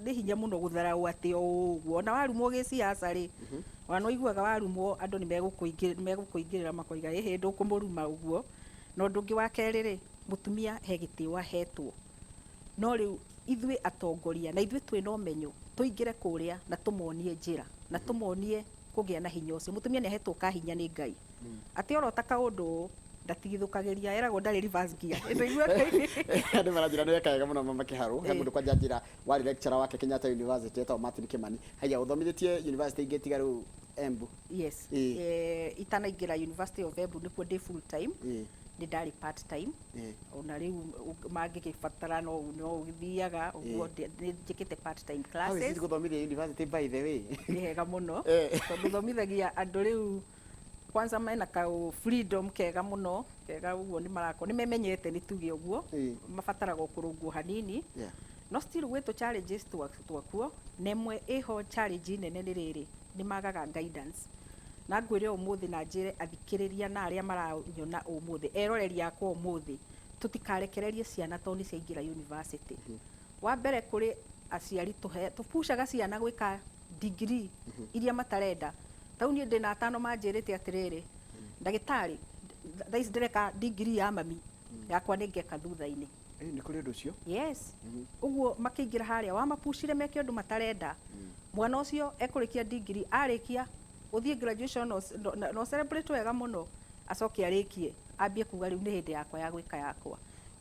nĩ hinya mũno gũtharaũ atĩ o ũguo. Ona warumwo gĩciaca rĩ, ona no iguaga warumwo andũ nĩ megũkũingĩrĩra makoiga ĩhĩ ndũkũmũruma ũguo. Na ũndũ ũngĩ wa kerĩ rĩ, mũtumia he gĩtĩo ahetwo. No rĩu ithuĩ atongoria na ithuĩ twĩna ũmenyo tũingĩre kũrĩa na tũmonie njĩra na tũmonie kũgĩa na hinya ũcio. Mũtumia nĩ ahetwo kahinya nĩ Ngai atĩ orota kaũndũ ndatigithũkagĩria, eragwo ndarĩ reverse gear. Andũ maranjĩra nĩ weka wega mũno mama Kĩharũ. He mũndũ kwanja njĩra warĩ lecturer wake Kenyatta University etagwo Martin Kimani. Haya, ũthomithĩtie university ingĩ tiga rĩu Embu? Yes. Itanaingĩra University of Embu nĩkuo ndĩ full time, nĩ ndarĩ part time. Ona rĩu mangĩgĩbatara no ũgĩthiaga ũguo. Nĩ njĩkĩte part time How is classes. it gũthomithia university, by the way? Nĩ hega mũno tondũ thomithagia andũ rĩu kwanza mena ka freedom kega mũno, kega ũguo nĩ marakorwo nĩ memenyete, nĩ tuge ũguo. Mabataraga o kũrũngwo hanini. No still gwĩ tũ challenges twakuo, na ĩmwe ĩho challenge nene nĩ rĩrĩ, nĩ magaga guidance. Na ngwĩre ũmũthĩ na njĩre athikĩrĩria na arĩa maranyona ũmũthĩ, eroreri akwa ũmũthĩ, tũtikarekererie ciana tondũ nĩ ciaingĩra university. Wa mbere, kũrĩ aciari tũpucaga ciana gwĩka degree iria matarenda. Tau niĩ ndĩna atano manjĩrĩte atĩrĩrĩ, ndagĩtarĩ, thaa ici ndĩreka degree ya mami yakwa, nĩ ngeka thutha-inĩ. Nĩ kũrĩ ũndũ ũcio. Yes, ũguo makĩingĩra harĩa wamapucire meke ũndũ matarenda, mwana ũcio ekũrĩkia degree, arĩkia gũthiĩ graduation no celebrate wega mũno, acoke arĩkie ambie kuga rĩu nĩ hĩndĩ yakwa ya gwĩka yakwa.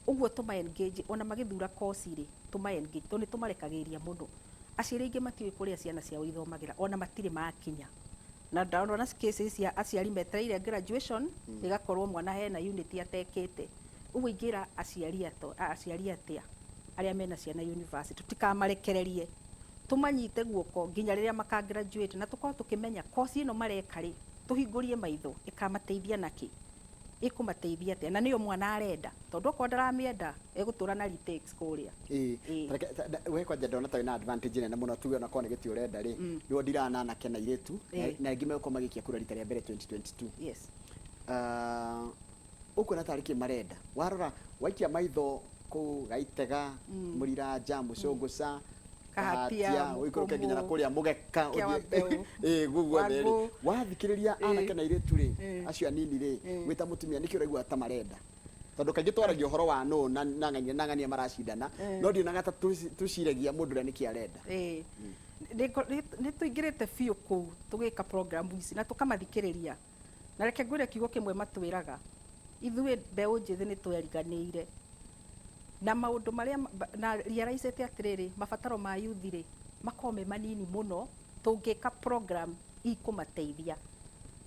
Ũguo tũma engage ona magĩthura course rĩ, tũma engage tondũ nĩ tũmarekagĩrĩria mũno. Aciari aingĩ matiũĩ kũrĩa ciana ciao ithomagĩra, ona matirĩ makinya. Na ndona cases cia aciari metereire graduation, ĩgakorwo mwana hena unit atekĩte. Ũguo ingĩra aciari aciari atĩa arĩa mena ciana university, tũtikamarekererie, tũmanyite guoko nginya rĩrĩa maka graduate, na tũkorwo tũkĩmenya course ĩno mareka rĩ, tũhingũrie maitho, ĩkamateithia nakĩ, ĩkũmateithia atĩa, na nĩyo mwana arenda, tondũ okorwo ndaramĩenda egũtũra na retakes kũrĩa. We kwanja ndona ta wĩna advantage nene mũno, tuge ona korwo nĩ gĩtĩ ũrenda rĩ, nĩwe ndiraga na anake na airĩtu na aingĩ megũkorwo magĩikia kura rita rĩa mbere 2022. Ũkuona tarĩ kĩ marenda warora waikia maitho kũu Gaitega, Mũriranja, Mũcũngũca, Kahatia, ũikũrũke nginya na Mũkũmũ, kũrĩa Mũgeka, Kĩa ũthiĩ Mbeũ, ĩĩ guo guothe rĩ, Wangũ. wathikĩrĩria anake na airĩtu rĩ, acio anini rĩ, wĩ ta mũtumia nĩkĩ ũraigua ta marenda? Tondũ kaingĩ twaragia ũhoro wa nũ na ng'ania na ng'ania maracindana, no ndionaga ta tũciragia mũndũ ũrĩa nĩkĩ arenda. Nĩ tũingĩrĩte biũ kũu tũgĩka program ici na tũkamathikĩrĩria, na reke ngwĩre kiugo kĩmwe matwĩraga, ithuĩ mbeũ njĩthĩ nĩ tweriganĩire na maũndũ marĩa na realize atĩrĩrĩ, mabataro ma youth rĩ makorwo me manini mũno tũngĩka program ikũmateithia.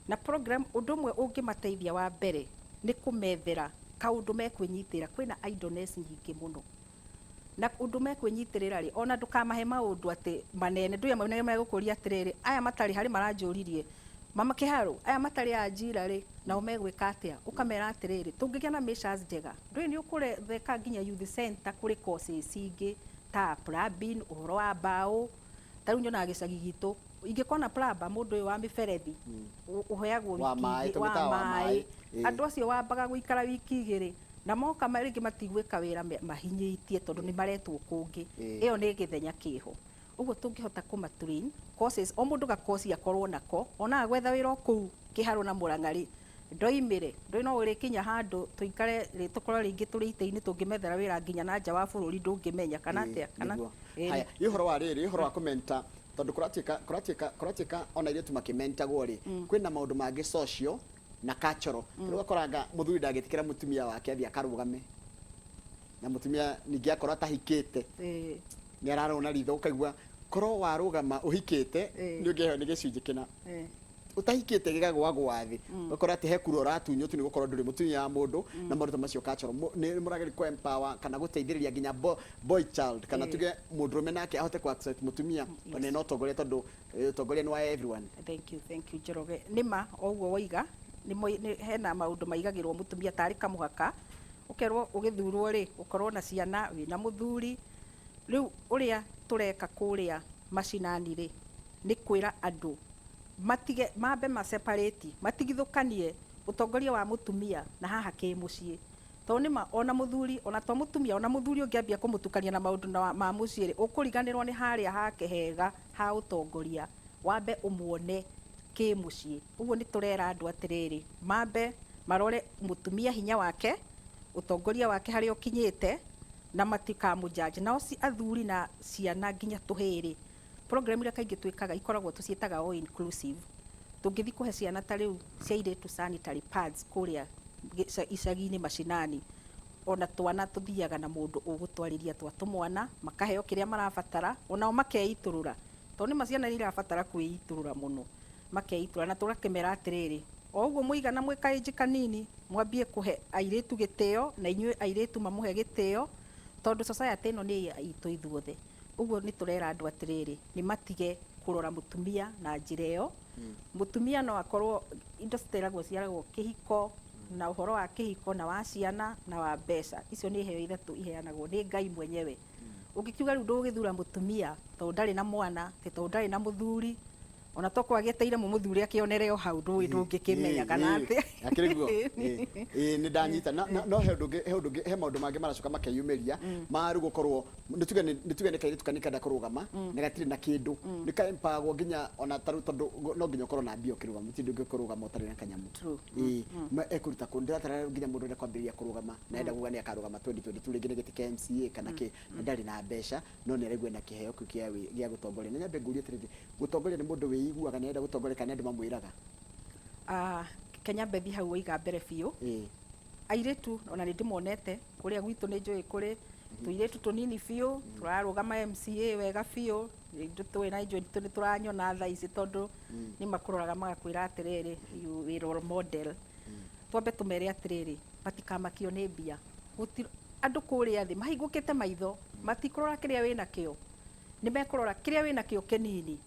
Na program ũndũ ũmwe ũngĩmateithia wa mbere nĩ kũmethera kaũndũ mekwĩnyitĩra. Kwĩna idleness nyingĩ mũno, na ũndũ mekwĩnyitĩrĩra rĩ, ona ndũkamahe maũndũ atĩ manene. Ndũĩ amwe nĩ megũkũria atĩrĩrĩ, aya matarĩ harĩ maranjũririe, mama Kĩharũ, aya matarĩ ajira rĩ, nao megwĩka atĩa? Ũkamera atĩrĩrĩ, tũngĩgĩa na measures njega, ndũĩ nĩ ũkũretheka nginya youth center kũrĩ courses ingĩ ta plumbing, ũhoro wa mbaũ. Ta rĩu nyonaga gĩcagi gitũ ingĩkorwo na plumber, mũndũ ũyũ wa mĩberethi ũheagwo Wa wiki maĩ, wa tũmĩtaga wa maĩ. maĩ. Andũ acio wambaga gũikara wiki 2 na moka rĩngĩ matigwĩka wĩra mahinyĩtie tondũ nĩ maretwo kũngĩ. Ĩyo nĩ gĩthenya kĩho. Ũguo tũngĩhota kũma train courses, o mũndũ gakoci akorwo nako, ona gwetha wĩra o kũu Kĩharũ na Mũrang'a rĩ, ndoimĩre ndũĩ no ũrĩkinya handũ tũikare rĩ, tũkorwo rĩngĩ tũrĩ itĩ-inĩ tũngĩmethera wĩra nginya na nja wa bũrũri, ndũngĩmenya kana atĩa kana Nĩguo. Haya, ĩ ũhoro wa rĩrĩ, ũhoro wa kũmenta, tondũ kũratuĩka ona airĩtu makĩmentagwo rĩ, kwĩna maũndũ mangĩ social na cultural. Rĩu ũgakoranga mũthuri ndangĩtĩkĩra mũtumia wake athiĩ akarũgame, na mũtumia ningĩ akorwo atahikĩte nĩ ararona ritho, ũkaigua korwo warũgama ũhikĩte nĩ ũngĩheo nĩ gĩcunjĩ kĩna, ũtahikĩte gĩgagwagwa thĩ, ũgakora atĩ he kura ũratunywo tu nĩ gũkorwo ndũrĩ mũtumia wa mũndũ na maũndũ ta macio cultural. Nĩ mũrageria kũ empower kana gũteithĩrĩria nginya boy child, kana tuge mũndũrũme nake ahote kũ accept mũtumia ona ena ũtongoria, tondũ ũtongoria nĩ wa everyone? Thank you, thank you, Njoroge. Nĩma o ũguo woiga, hena maũndũ maigagĩrwo mũtumia tarĩ kamũhaka, ũkerwo ũgĩthurwo rĩ, ũkorwo na ciana, wĩna mũthuri. Rĩu ũrĩa tũreka kũrĩa macinani rĩ, nĩ kwĩra andũ Matige mambe ma separate, matigithũkanie ũtongoria wa mũtumia na haha kĩmũciĩ, tondũ nĩma ona mũthuri, ona to mũtumia, ona mũthuri ũngĩambia kũmũtukania na maũndũ ma mũciĩ rĩ, ũkũriganĩrwo nĩ harĩa hake hega ha ũtongoria, wambe ũmuone kĩmũciĩ. Ũguo nĩ tũrera andũ atĩrĩrĩ, mambe marore mũtumia, hinya wake, ũtongoria wake, harĩa ũkinyĩte, na matikamũjudge. Nao athuri na ciana nginya tũhĩĩ rĩ, program iria kaingĩ twĩkaga ikoragwo tũciĩtaga all inclusive. Tũngĩthiĩ kũhe ciana ta rĩu cia airĩtu sanitary pads kũrĩa icagi-inĩ macinani, ona twana tũthiaga na mũndũ ũgũtwarĩria twa tũmwana, makaheo kĩrĩa marabatara, onao makeitũrũra, tondũ nĩma ciana nĩ irabatara kwĩitũrũra mũno, makeitũrũra. Na tũgakĩmera atĩrĩrĩ, o ũguo mũigana mwĩ kaĩnji kanini, mwambie kũhe airĩtu gĩtĩo, na inyuĩ airĩtu mamũhe gĩtĩo, tondũ society ĩno nĩ itũ ithuothe. Ũguo nĩ tũrera andũ atĩrĩrĩ, nĩ matige kũrora mũtumia na njĩra ĩyo. Mũtumia no akorwo indo citeragwo ciaragwo kĩhiko, na ũhoro wa kĩhiko na wa ciana na wa mbeca, icio nĩ iheo ithatũ iheanagwo nĩ Ngai mwenyewe. Ũngĩkiuga rĩu ndũgũgĩthura mũtumia tondũ ndarĩ na mwana, atĩ tondũ ndarĩ na mũthuri, ona tokorwo agĩeteire mũmũthuri akĩonere o hau, ndũĩ, ndũngĩkĩmenya kana atĩa. Akĩrĩ guo. Ĩĩ, nĩ ndanyita. No he ũndũ ũngĩ, he ũndũ ũngĩ, he maũndũ mangĩ maracoka makeyumĩria ma rĩu gũkorwo nĩ tuge nĩ kairĩtu kanini karenda kũrũgama na gatirĩ na kĩndũ, nĩ kaempagwo nginya ona tarĩu, tondũ no nginya ũkorwo na mbia ũkĩrũgama, mũtindũ ũngĩ kũrũgama ũtarĩ na kanyamũ. True. Ĩĩ, ma ekũruta kũ? Ndĩratara nginya mũndũ ũrenda kwambĩrĩria kũrũgama na enda kuga nĩ akarũgama 2022 rĩngĩ nĩ gĩtĩ kĩa MCA kana kĩ, na ndarĩ na mbeca, no nĩ araigua ena kĩheo kĩu gĩa gũtongoria. Na nyambe ngũrie atĩrĩrĩ, gũtongoria nĩ mũndũ wĩiguaga nĩ arenda gũtongoria kana nĩ andũ mamwĩraga? Ah, Kenya, mbethi hau waiga mbere biũ. Airĩtu ona nĩ ndĩmonete kũrĩa gwitũ, nĩ njũĩ kũrĩ tũirĩtu tũnini biũ tũrarũgama MCA wega biũ. Nĩ tũĩ na njũĩ nĩ tũranyona thaa ici, tondũ nĩ makũroraga magakwĩra atĩrĩrĩ, "You wĩ role model." Twambe tũmere atĩrĩrĩ, matikamakio nĩ mbia. Andũ kũrĩa thĩ mahingũkĩte maitho, matikũrora kĩrĩa wĩ nakĩo, nĩ mekũrora kĩrĩa wĩ nakĩo kĩnini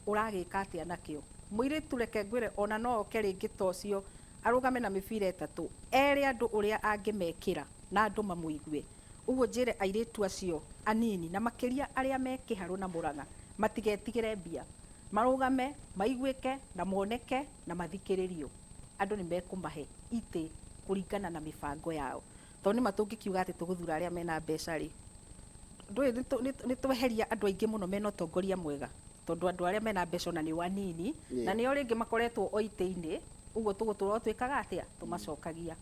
ũragĩka atĩa nakĩo. Mũirĩtu, reke ngwĩre, ona no oke rĩngĩ ta ũcio arũgame na mĩbira ĩtatũ, ere andũ ũrĩa angĩmekĩra na andũ mamũigue. Ũguo njĩre airĩtu acio anini, na makĩria arĩa me kĩharũ na Mũrang'a, matigetigĩre mbia, marũgame, maiguĩke na moneke na mathikĩrĩrio. Andũ nĩ mekũmahe itĩ kũringana na mĩbango yao, tondũ nĩ ma tũngĩkiuga atĩ tũgũthura arĩa mena mbeca rĩ, ndũĩ nĩ tweheria andũ aingĩ mũno mena ũtongoria mwega, tondũ andũ arĩa mena mbeca ona nĩ anini na nĩo rĩngĩ makoretwo o itĩ-inĩ. Ũguo tũgũtũra o twĩkaga atĩa, tũmacokagia.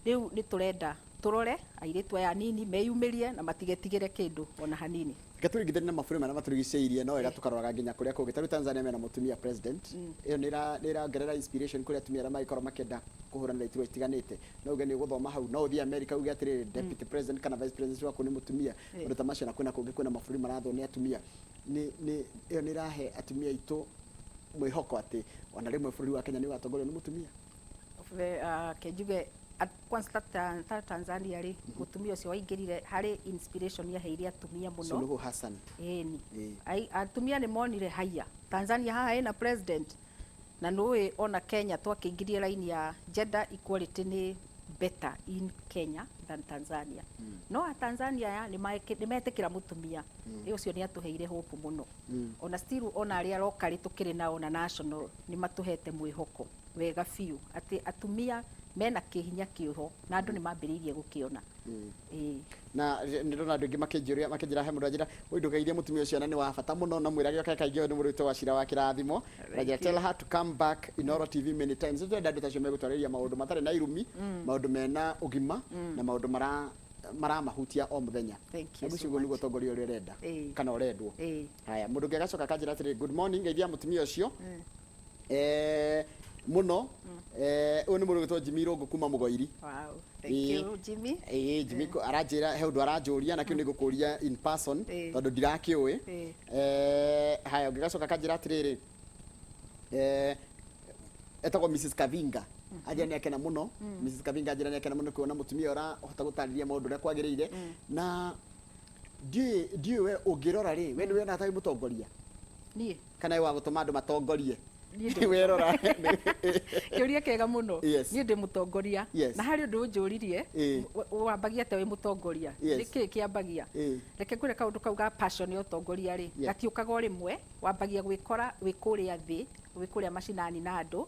Rĩu nĩ tũrenda tũrore airĩtu aya anini meyumĩrie na matigetigĩre kĩndũ ona hanini. Reke tũringithanie na mabũrũri marĩa matũrigicĩirie, no wega tũkaroraga nginya kũrĩa kũngĩ. Ta rĩu Tanzania mena mũtumia president. Ĩyo nĩ ĩrongerera inspiration kũrĩ atumia arĩa mangĩkorwo makĩenda kũhũranĩra iturwa itiganĩte. No uge nĩ ũgũthoma hau, no ũthiĩ America uge atĩrĩrĩ, deputy president kana vice president waku nĩ mũtumia, maũndũ ta macio. Na kwĩna kũngĩ, kwĩna mabũrũri marathwo nĩ atumia. Nĩ ĩyo nĩ ĩrahe atumia aitũ mwĩhoko atĩ ona rĩmwe bũrũri wa Kenya nĩ ũgatongorio nĩ mũtumia? Ke njuge kwanza ta Tanzania rĩ, mũtumia ũcio waingĩrire harĩ inspiration yaheire atumia mũno. Suluhu Hassan. Ĩni. Atumia nĩ monire haiya Tanzania haha ĩna president, na nũĩ ona Kenya twakĩingĩrie line ya gender equality nĩ better in Kenya than Tanzania. No a Tanzania aya nĩ metĩkĩra mũtumia. Ĩ ũcio nĩ atũheire hope mũno. Ona still ona arĩa locally tũkĩrĩ nao na national nĩ matũhete mwĩhoko wega biũ atĩ atumia mena kĩhinya kĩho na andũ nĩ mambĩrĩirie gũkĩona. Ĩĩ. Na nĩ ndona andũ aingĩ makĩnjũria, makĩnjĩra, he mũndũ anjĩra, "Oi, ndũgeithie mũtumia ũcio, na nĩ wa bata mũno, na mwĩrage oke kaingĩ." Ũyũ nĩ mũrutwo wa cira wa kĩrathimo. Anjĩra, "Tell her to come back Inooro TV many times." Tũrenda andũ ta acio megũtwarĩria maũndũ matarĩ na irumi, maũndũ mena ũgima na maũndũ maramahutia o mũthenya. Thank you Na so ngwĩciria ũguo nĩguo much. ũtongoria ũrĩa ũrenda kana ũrendwo. Haya, mũndũ ũngĩ agacoka akanjĩra atĩrĩ, "Good morning, ngeithia mũtumia ũcio mũno." Ũyũ nĩ mũndũ ũgwĩtwo Jimmy Irũngũ kuma Mũgoiri. Wow. Thank you, Jimmy. Ĩĩ, Jimmy aranjĩra he ũndũ aranjũria, na kĩu nĩ ngũkũria in person, tondũ ndirakĩũĩ. Haya, ũngĩ gacoka akanjĩra atĩrĩrĩ, etagwo Mrs Kavinga, anjĩra nĩ akena mũno. Mrs Kavinga anjĩra nĩ akena mũno kuona mũtumia ũrahota gũtarĩria maũndũ ũrĩa kwagĩrĩire. Na ndiũĩ we ũngĩrora rĩ, we nĩ wĩonaga ta wĩ mũtongoria Niĩ kana wĩ wa gũtũma andũ matongorie? Niĩ ndĩ Werora. Kĩũria kĩega mũno. Niĩ ndĩ mũtongoria. Na harĩ ũndũ ũnjũririe, wambagia atĩa wĩ mũtongoria? Nĩkĩ kĩambagia? Reke ngwĩre, kaũndũ kau ga passion ya ũtongoria rĩ, gatiũkaga o rĩmwe. Wambagia gwĩkora wĩ kũrĩa thĩ. Wĩ kũrĩa macinani na andũ,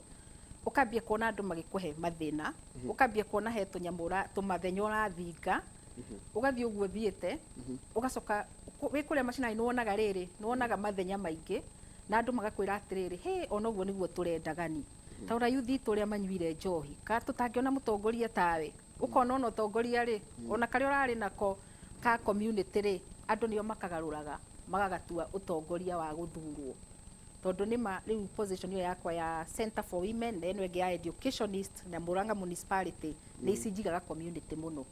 ũkambia kuona andũ magĩkũhe mathĩna, ũkambia kuona he tũnyamũ tũmathenya ũrathinga, ũgathiĩ ũguo ũthiĩte, ũgacoka wĩ kũrĩa macinani nĩwonaga rĩrĩ, nĩwonaga mathenya maingĩ na andũ magakwĩra atĩrĩrĩ, hĩ, ona ũguo nĩguo tũrendagani, ta ũrĩa yuthi itũ ũrĩa manyuire njohi, ka tũtangĩona mũtongoria tawe, ũkona ona ũtongoria rĩ, ona karĩa ũrarĩ nako ka community rĩ, andũ nĩo makagarũraga magagatua ũtongoria wa gũthurwo. Tondũ nĩma rĩu position ĩyo yakwa ya Center for Women na ĩno ĩngĩ ya educationist na Murang'a Municipality nĩ ici njigaga community mũno.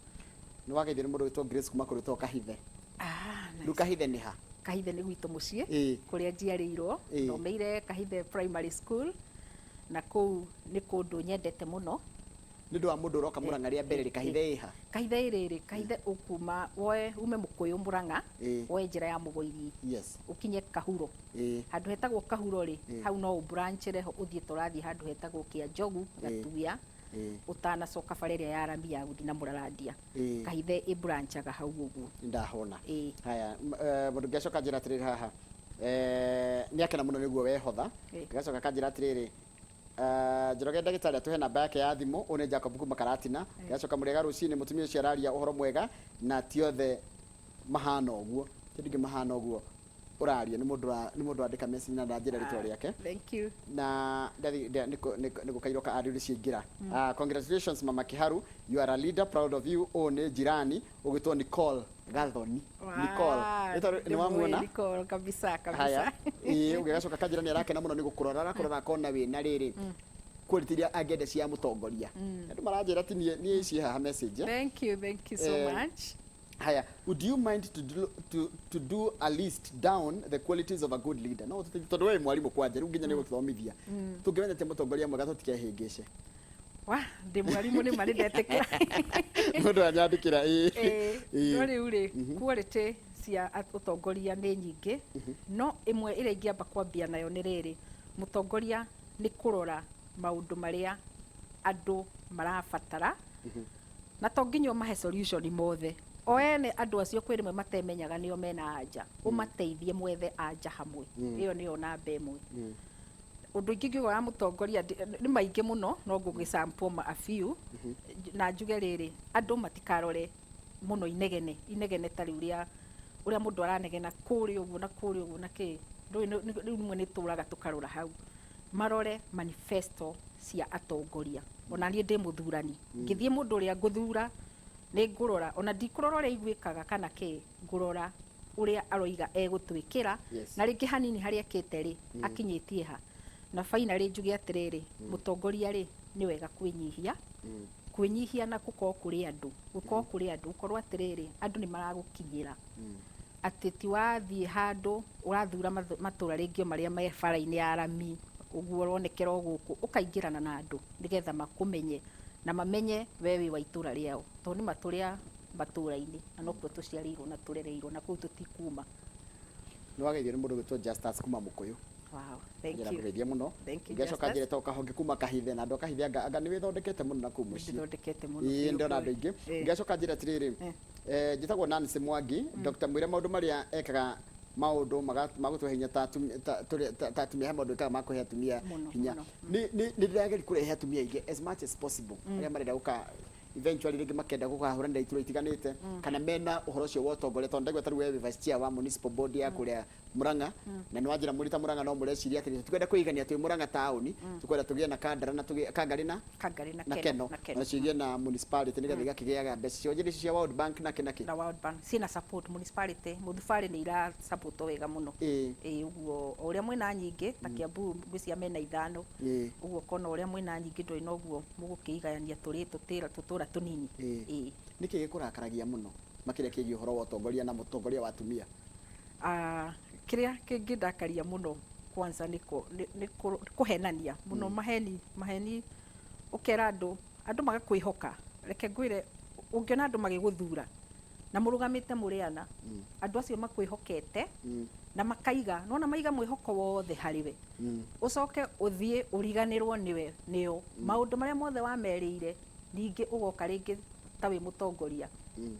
Nĩ wageithio nĩ mũndũ wĩtwo Grace kuma kũrĩ wĩtagwo Kahithe. Ah, Rĩu nice. Kahithe nĩ ha? Kahithe nĩ gwitũ mũciĩ, kũrĩa njiarĩirwo. Thomeire Kahithe Primary School na kũu nĩ kũndũ nyendete mũno. Nĩ ũndũ wa mũndũ ũroka Murang'a rĩa mbere rĩ, Kahithe ĩha? Kahithe ĩrĩrĩ, Kahithe ũkuma woe ume Mũkũyũ Murang'a, woe njĩra ya Mũgoiri, ũkinye Kahuro. Handũ hetagwo Kahuro rĩ, hau no ũbranchere ho ũthiĩ tũrathiĩ handũ hetagwo Kĩanjogu, Gatuya, ũtanacoka bara ĩrĩa ya rami ya gũthiĩ na Mũrarandia. Kahithe ĩbranchaga hau ũguo. Ndahona. Haya, mũndũ ũngĩ acoka njĩra atĩrĩrĩ haha, nĩ akena mũno nĩguo wehotha. Agacoka akanjĩra atĩrĩrĩ, Njoroge ndagĩtarĩ atũhe namba yake ya thimũ. Ũyũ nĩ Jacob kuma Karatina. Agacoka mũrĩega rũcinĩ, mũtumia ũcio araria ũhoro mwega na ti othe mahana ũguo. Ti ndingĩ mahana ũguo ũraria, nĩ mũndũ nĩ mũndũ wandĩka message na ndanjĩra rĩtwa rĩake. Thank you. Na ndathi nĩ gũkairwo ka rĩu nĩciaingĩra. Congratulations Mama Kiharu, you are a leader, proud of you. Ũyũ nĩ jirani ũgwĩtwo Nicole Gathoni. Nicole. Rĩtwa nĩ wamuona? Nicole kabisa kabisa. Haya. Ĩĩ, ũgĩgacoka kanjĩra nĩ arakena mũno nĩ gũkũrora, arakũrora akona wĩna rĩrĩ quality iria angĩenda cia mũtongoria. Andũ maranjĩra ti niĩ, niĩ ici haha message. Thank you, thank you so much. Haya, would you mind to do a list down the qualities of a good leader? No, tondũ we mwarimũ kwanja, rĩu nginya nĩ gũthomithia. Tũngĩmenya atĩa mũtongoria mwega tũtikehĩngĩce? Wa, ndĩ mwarimũ nĩ ma nĩ ndetĩkĩra. Mũndũ anyandĩkĩra ĩĩ. No rĩu rĩ, quality cia ũtongoria nĩ nyingĩ, no ĩmwe ĩrĩa ingĩamba kwambia nayo nĩ rĩrĩ, mũtongoria nĩ kũrora maũndũ marĩa andũ marabatara, na to nginya ũmahe solution mothe. O ene andũ acio kwĩ rĩmwe matemenyaga nĩo mena anja, ũmateithie mwethe anja hamwe. Ĩyo nĩyo namba ĩmwe. Ũndũ ingĩ ngiuga wa mũtongoria nĩ maingĩ mũno, no ngũgĩ ma a few na njuge rĩrĩ, andũ matikarore mũno inegene inegene ta rĩu rĩa ũrĩa mũndũ aranegena kũrĩa ũguo na kũrĩa ũguo na kĩ. Ndũĩ rĩu rĩmwe nĩ tũraga tũkarora hau, marore manifesto cia atongoria. Ona niĩ ndĩ mũthurani, ngĩthiĩ mũndũ ũrĩa ngũthura nĩ ngũrora, ona ndikũrora ũrĩa iguĩkaga kana kĩ, ngũrora ũrĩa aroiga egũtwĩkĩra, na rĩngĩ hanini harĩa ekĩte rĩ, akinyĩtie ha. Na finally njuge atĩrĩrĩ, mũtongoria rĩ, nĩ wega kwĩnyihia, kwĩnyihia na gũkorwo kũrĩ andũ, gũkorwo kũrĩ andũ, gũkorwo atĩrĩrĩ, andũ nĩ maragũkinyĩra, atĩ ti wathiĩ handũ ũrathura matũra rĩngĩ o marĩa me bara-inĩ ya rami ũguo ũronekera o gũkũ, ũkaingĩrana na andũ nĩgetha makũmenye na mamenye we wĩ wa itũra rĩao, tondũ nĩ matũrĩa matũra-inĩ na nokuo tũciarĩirwo na tũrereirwo na kũu tũtikuma. Nĩ wageithio nĩ mũndũ ũgwĩtwo Justus kuma Mũkũyũ. Wow, thank Njĩra you. ngũgeithie mũno. Thank you, Ngacoka Justus. njĩre to kahonge kuma Kahithe, na andũ a Kahithe anga nĩ wĩthondekete mũno na kũu mũciĩ. Ndĩthondekete mũno Ĩĩ, biũ ndĩrona kweli. andũ aingĩ. Ngacoka njĩre atĩrĩrĩ, njĩtagwo Nancy Mwangi. Dr. Mwĩre maũndũ marĩa ekaga, maũndũ ma gũtũhe hinya ta atumia, he maũndũ ekaga ma kũhe atumia Mũno, hinya. mũno. Nĩ ndĩrageria kũrehe atumia aingĩ as much as possible, arĩa marenda gũka eventually rĩngĩ makenda gũkahũranĩra iturwa itiganĩte kana mena ũhoro ũcio wa ũtongoria, tondũ ndaigua ta rĩu we wĩ vice chair wa municipal board ya kũrĩa Murang'a, na nĩ wanjĩra mũrĩ ta Murang'a no mũreciria atĩrĩ, tũkwenda kwĩigania twĩ Murang'a taũni, tũkwenda tũgĩe na Kandara na tũgĩe Kangarĩ na Kangarĩ na na Keno, Keno na Keno. na cigĩe na municipality nĩgetha igakĩgĩaga mbeca cio njĩra ici cia World Bank na kĩ na kĩ. Na World Bank ciĩna support municipality, mũthubarĩ nĩ ira support wega mũno. Ĩĩ, ũguo o ũrĩa mwĩna nyingĩ ta Kiambu ngwĩciria mena 5, ũguo kona ũrĩa mwĩna nyingĩ ndũrĩ noguo mũgũkĩigayania tũrĩ tũtĩra tũtũra tũnini. Ĩĩ. Nĩkĩ gĩkũrakaragia mũno makĩria kĩgiĩ ũhoro wa ũtongoria na mũtongoria wa atumia? Kĩrĩa kĩngĩndakaria mũno kwanza nĩ kũhenania mũno, maheni, maheni, ũkera andũ, andũ magakwĩhoka. Reke ngwĩre, ũngĩona andũ magĩgũthura na mũrũgamĩte mũrĩ ana, andũ acio makwĩhokete na makaiga, nona maiga mwĩhoko wothe harĩ we, ũcoke ũthiĩ ũriganĩrwo nĩwe nĩo, maũndũ marĩa mothe wamerĩire, ningĩ ũgoka rĩngĩ ta wĩ mũtongoria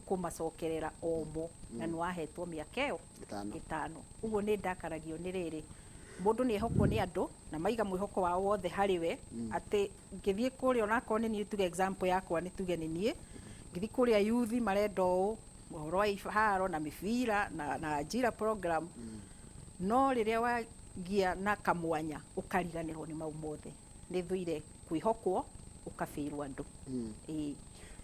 kũmacokerera omo, na nĩ wahetwo mĩaka ĩyo 5. 5. Ũguo nĩ ndakaragio nĩ rĩrĩ, Mũndũ nĩ ehokwo nĩ andũ na maiga mwĩhoko wao wothe harĩ we, atĩ ngĩthiĩ kũrĩa, onakorwo nĩ niĩ, tuge example yakwa, nĩ tuge nĩ niĩ ngĩthiĩ kũrĩa, youth marenda ũũ, ũhoro wa iharo na mĩbira na ajira program, no rĩrĩa wagia na kamwanya ũkariganĩrwo nĩ mau mothe. Nĩ thũire kwĩhokwo ũkabĩrwo andũ. Ĩĩ.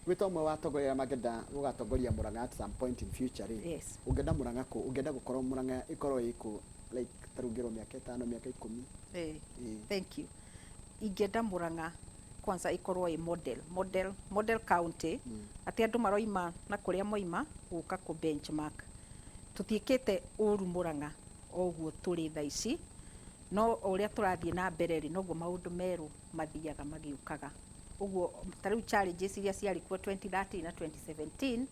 Wĩ ta ũmwe wa atongoria arĩa mangĩenda gũgatongoria Murang'a at some point in future rĩ, Yes. ũngĩenda Murang'a kũ, ũngĩenda gũkorwo Murang'a ĩkorwo ĩkũ, like ta rĩu ngĩrwo mĩaka 5, mĩaka 10? Thank you. Ingĩenda Murang'a kwanza ĩkorwo ĩ model county, atĩ andũ maroima na kũrĩa moima gũka kũ benchmark. Tũtiĩkĩte ũru Murang'a o ũguo tũrĩ thaa ici, no o ũrĩa tũrathiĩ na mbere rĩ, noguo maũndũ merũ mathiaga magĩũkaga. Ũguo ta rĩu challenges iria ciarĩ kuo 2013 na 2017,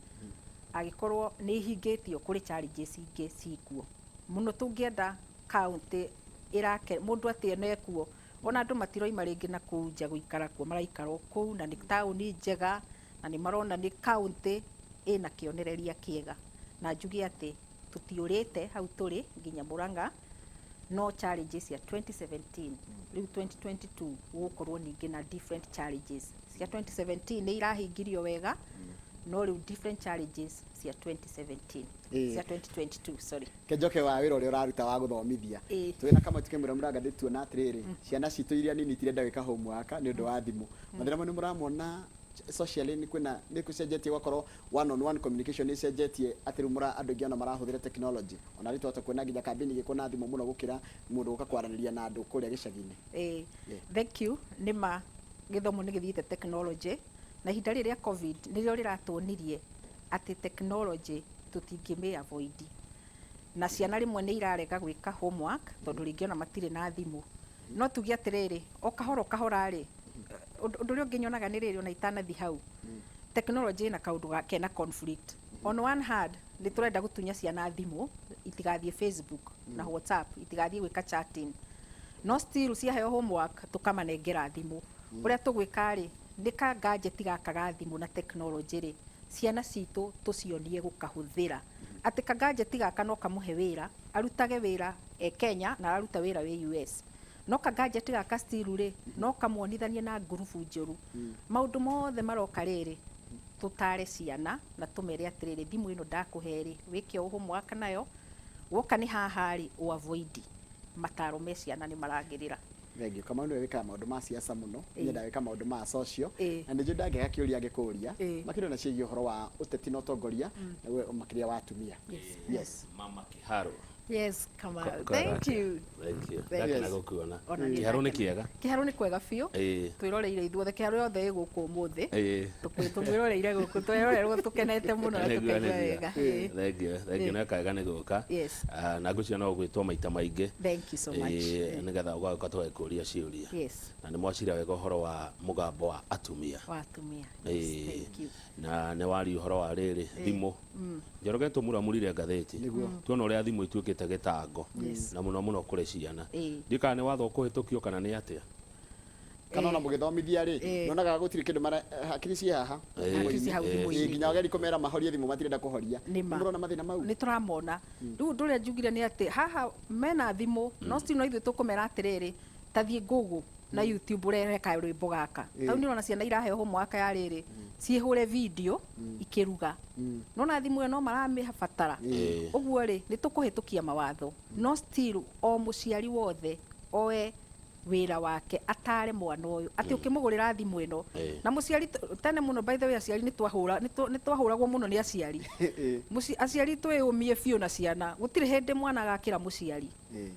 angĩkorwo nĩ ihingĩtio, kũrĩ challenges ingĩ cikuo mũno. Tũngĩenda county ĩrake mũndũ atĩ ene kuo, ona andũ matiroima rĩngĩ na kũu nja gũikara kuo, maraikara o kũu, na nĩ taũni njega na nĩ marona nĩ county ĩna kĩonereria kĩega. Na njuge atĩ tũtiũrĩte hau tũrĩ nginya Murang'a, no challenges cia 2017, rĩu 2022 gũgũkorwo ningĩ na different challenges. Cia 2017 nĩ irahingirio wega, no rĩu different challenges cia 2017, cia 2022, sorry. Kenjoke wa wĩra ũrĩa ũraruta wa gũthomithia, twĩ na kamwe tukĩmwĩra Mũranga, ndĩtuona atĩrĩrĩ, ciana citũ iria nini itirenda gwĩka homework nĩ ũndũ wa thimũ. Mathĩna mau nĩ mũramona socially nĩ kwĩna nĩ gũcenjetie, gwakorwo one on one communication nĩ ĩcenjetie, atĩ rĩu mũra andũ aingĩ ona marahũthĩra technology, ona rĩu twahota kuona nginya kambĩni igĩkwo na thimũ mũno gũkĩra mũndũ gũka kwaranĩria na andũ kũrĩa gĩcagi-inĩ. Thank you. Nĩ ma gĩthomo nĩ gĩthiĩte technology, na ihinda rĩrĩ rĩa COVID nĩrĩo rĩratuonirie atĩ technology tũtingĩmĩ avoid, na ciana rĩmwe nĩ irarega gwĩka homework tondũ rĩngĩ ona matirĩ na thimũ. No tuge atĩrĩrĩ, o kahora o kahora rĩ, ũndũ ũrĩa ũngĩ nyonaga nĩ rĩrĩ, ona itanathi hau, technology ĩna kaũndũ kena conflict. On one hand nĩ tũrenda gũtunya ciana thimũ itigathiĩ Facebook na WhatsApp, itigathiĩ gwĩka chatting, no still ciaheo homework tũkamanengera thimũ. Ũrĩa tũgwĩka rĩ, nĩ ka gadget gaka ga thimũ na technology rĩ, ciana citũ tũcionie gũkahũthĩra, atĩ ka gadget gaka no kamũhe wĩra, arutage wĩra e Kenya na araruta wĩra wĩ US, no ka gadget gaka still rĩ, no kamwonithanie na ngurubu njũru. Maũndũ mothe maroka rĩrĩ, tũtare ciana na tũmere atĩrĩrĩ, thimũ ĩno ndakũhe rĩ, wĩke o homework nayo, woka nĩ haha rĩ, ũ avoid. Mataro me ciana nĩ maragĩrĩra. Thank you. Kamau nĩwe wĩkaga maũndũ ma siasa mũno, nyendaga gwĩka maũndũ ma social, na nĩnjũĩ ndangĩaga kĩũria angĩkũria, makĩria ona ciĩgiĩ ũhoro wa ũteti na ũtongoria, na we makĩria wa atumia. Yes. Mama Kiharo. Yes, Kamau. Thank you. Thank you. Thank you. Ndakena gũkuona. Ona niĩ Kĩharo nĩ ndakena. kĩega. Kĩharo nĩ kwega biũ. Twĩroreire ithuothe, kĩharo yothe ĩ gũkũ ũmũthĩ. Tũmwĩroreire gũkũ, twĩrorerwo tũkenete mũno na Nĩguo, tũkaigua nĩguo. wega. Thank you. Thank you. Nĩ kaega nĩ gũka. Ah, na ngwĩciria no ũgwĩtwo maita maingĩ. Thank you so much. Nĩgetha ũgagĩũka tũgagĩkũria ciũria. Na nĩ mwacira wega ũhoro wa mũgambo wa atumia. Wa atumia. Yes, thank you. Na nĩ waria ũhoro wa rĩrĩ thimũ. Njoroge tũmuramurire ngathĩti. Tuona ũrĩa thimũ ituĩkĩte gĩtango. Na mũno mũno kũrĩ ciana. Ndiũĩ kana nĩ watho ũkũhĩtũkio kana nĩ atĩa. Kana ona mũgĩthomithia rĩ, nyonaga gũtirĩ kĩndũ mara hakiri ciĩ haha. Hakiri ciĩ hau thimũ-inĩ. Nginya wageri kũmera mahorie thimũ, matirenda kũhoria. Nĩ ma. Mũrona mathĩna mau? Nĩ tũramona. Rĩu ũndũ ũrĩa njugire nĩ atĩ haha mena thimũ, no still no ithuĩ tũkũmera atĩrĩrĩ, ta thiĩ Google na YouTube ũrehe karwĩmbo gaka. Tau nĩ ũrona ciana iraheo homework ya rĩrĩ, ciĩhũre video ikĩruga, nona thimũ ĩyo no maramĩbatara. Ũguo rĩ, nĩ tũkũhĩtũkia mawatho, no still o mũciari wothe oe wĩra wake atare mwana ũyũ atĩ ũkĩmũgũrĩra thimũ ĩno. Na mũciari tene mũno, by the way, aciari nĩ twahũra nĩ twahũragwo mũno nĩ aciari. Aciari twĩyũmie biũ na ciana, gũtirĩ hĩndĩ mwana agakĩra mũciari.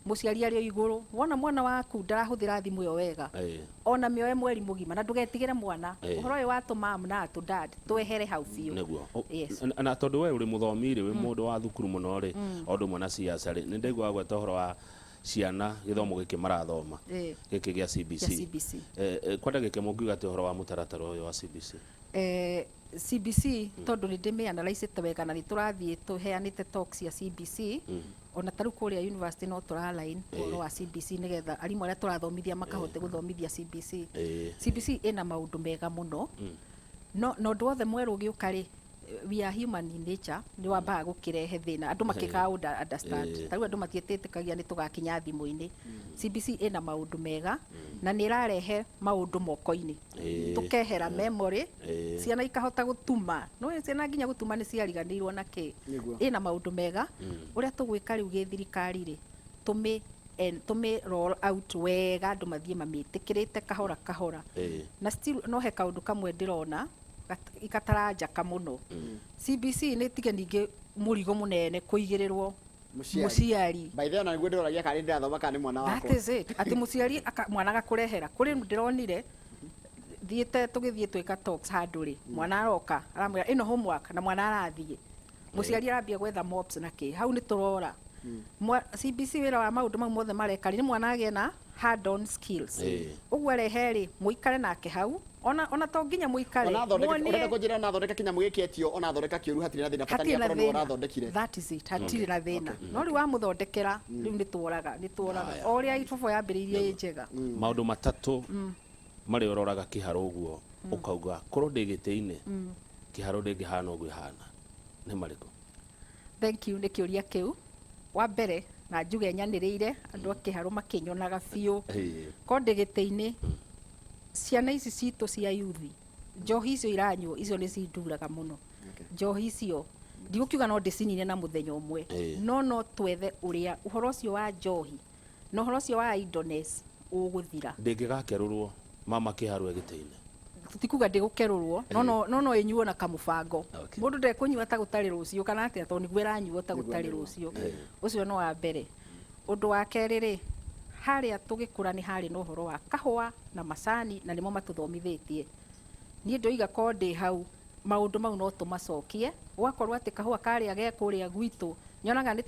Mũciari arĩ o igũrũ. Wona mwana waku ndarahũthĩra thimũ ĩyo wega, ona mĩoe mweri mũgima na ndũgetigĩre mwana. Ũhoro ũyũ wa tũmam na tũdad twehere hau biũ. Nĩguo. Yes. Na tondũ we ũrĩ mũthomi rĩ, wĩ mũndũ wa thukuru mũno rĩ, o ũndũ ũmwe na ciaca rĩ, nĩ ndaigua gweta ũhoro wa ciana gĩthomo gĩkĩ marathoma, gĩkĩ gĩa CBC. Gĩa CBC. Kwa ndagĩka ĩmwe ũngiuga atĩ ũhoro wa mũtaratara ũyũ wa CBC? CBC, tondũ nĩ ndĩmĩanalycĩte wega na nĩ tũrathiĩ tũheanĩte talks cia CBC, ona ta rĩu kũrĩa university no tũra line ũhoro wa CBC nĩgetha arimũ arĩa tũrathomithia makahote gũthomithia CBC. CBC ĩna maũndũ mega mũno, no na ũndũ wothe mwerũ ũgĩũka rĩ, We are human in nature, nĩ wambaga gũkĩrehe thĩna andũ makĩkaga understand. Ta rĩu andũ matiĩtĩkagia nĩ tũgakinya thimũ-inĩ. CBC ĩna maũndũ mega na nĩ ĩrarehe maũndũ moko-inĩ, tũkehera memory, ciana ikahota gũtuma, no ciana nginya gũtuma nĩ ciariganĩirwo na kĩ. Ĩna maũndũ mega. Ũrĩa tũgwĩka rĩu gĩthirikari rĩ, tũmĩ roll out wega, andũ mathiĩ mamĩtĩkĩrĩte kahora kahora. Na still no he kaũndũ kamwe ndĩrona gataranjaka mũno. CBC nĩ tige ningĩ mũrigo mũnene kũigĩrĩrwo Mũciari. Mũciari. By the way, ona nĩguo ndĩroragia kana nĩ ndĩrathoma kana nĩ mwana That wakwa. is it, atĩ mũciari mwana agakũrehera kũrĩ ndĩronire thiĩte tũgĩthiĩ twĩka talks handũ rĩ, mwana aroka aramwĩra ĩno homework, na mwana arathiĩ, mũciari arambia gwetha mops na kĩ. Hau nĩ tũrora CBC wĩra wa maũndũ mau mothe mareka rĩ, nĩ mwana agĩe na hand on skills. Ũguo arehe rĩ, mũikare nake hau, ona to nginya mũikare Ona thondeka muonie- ũrenda kũnjĩra ona thondeka kĩnyamũ gĩkĩ etio, ona thondeka kĩũru, hatirĩ na thĩna, bata nĩ Hatirĩ na akorwo nĩwe thĩna. ũrathondekire. That is it, hatirĩ na thĩna, no rĩu wamũthondekera rĩu nĩ tuoraga Haya. o ũrĩa ibobo yambĩrĩirie ĩ njega. Maũndũ matatũ marĩa ũroraga kĩharo ũguo ũkauga korwo ndĩ gĩtĩ-inĩ, kĩharo ndĩngĩhana ũguo ĩhana, nĩ marĩkũ? Thank you nĩ kĩũria kĩu. Wa mbere, na njuge nyanĩrĩire andũ a kĩharũ makĩnyonaga biũ, ko ndĩ gĩtĩ-inĩ, ciana ici citũ cia yuthi, njohi icio iranyuo icio nĩ cinduraga mũno. Njohi icio ndigũkiuga no ndĩcinine na mũthenya ũmwe, no twethe ũrĩa ũhoro ũcio wa njohi na ũhoro ũcio wa idleness ũgũthira. Ndĩngĩgakerũrwo mama kĩharo e gĩtĩ-inĩ? Tikuga ndĩgũkerũrwo, no ĩnyuo na kamũbango. Mũndũ ndekũnyua ta gũtarĩ rũciũ kana atĩa, tondũ nĩguo ĩranyuo ta gũtarĩ rũciũ. Ũcio no wa mbere. Ũndũ wa kerĩ rĩ, harĩa tũgĩkũra nĩ harĩ na ũhoro wa kahũa na macani, na nĩmo matũthomithĩtie. Niĩ ndoiga ko ndĩ hau, maũndũ mau no tũmacokie, gũgakorwo atĩ kahũa karĩa ge kũrĩa gwitũ nyonaga nĩ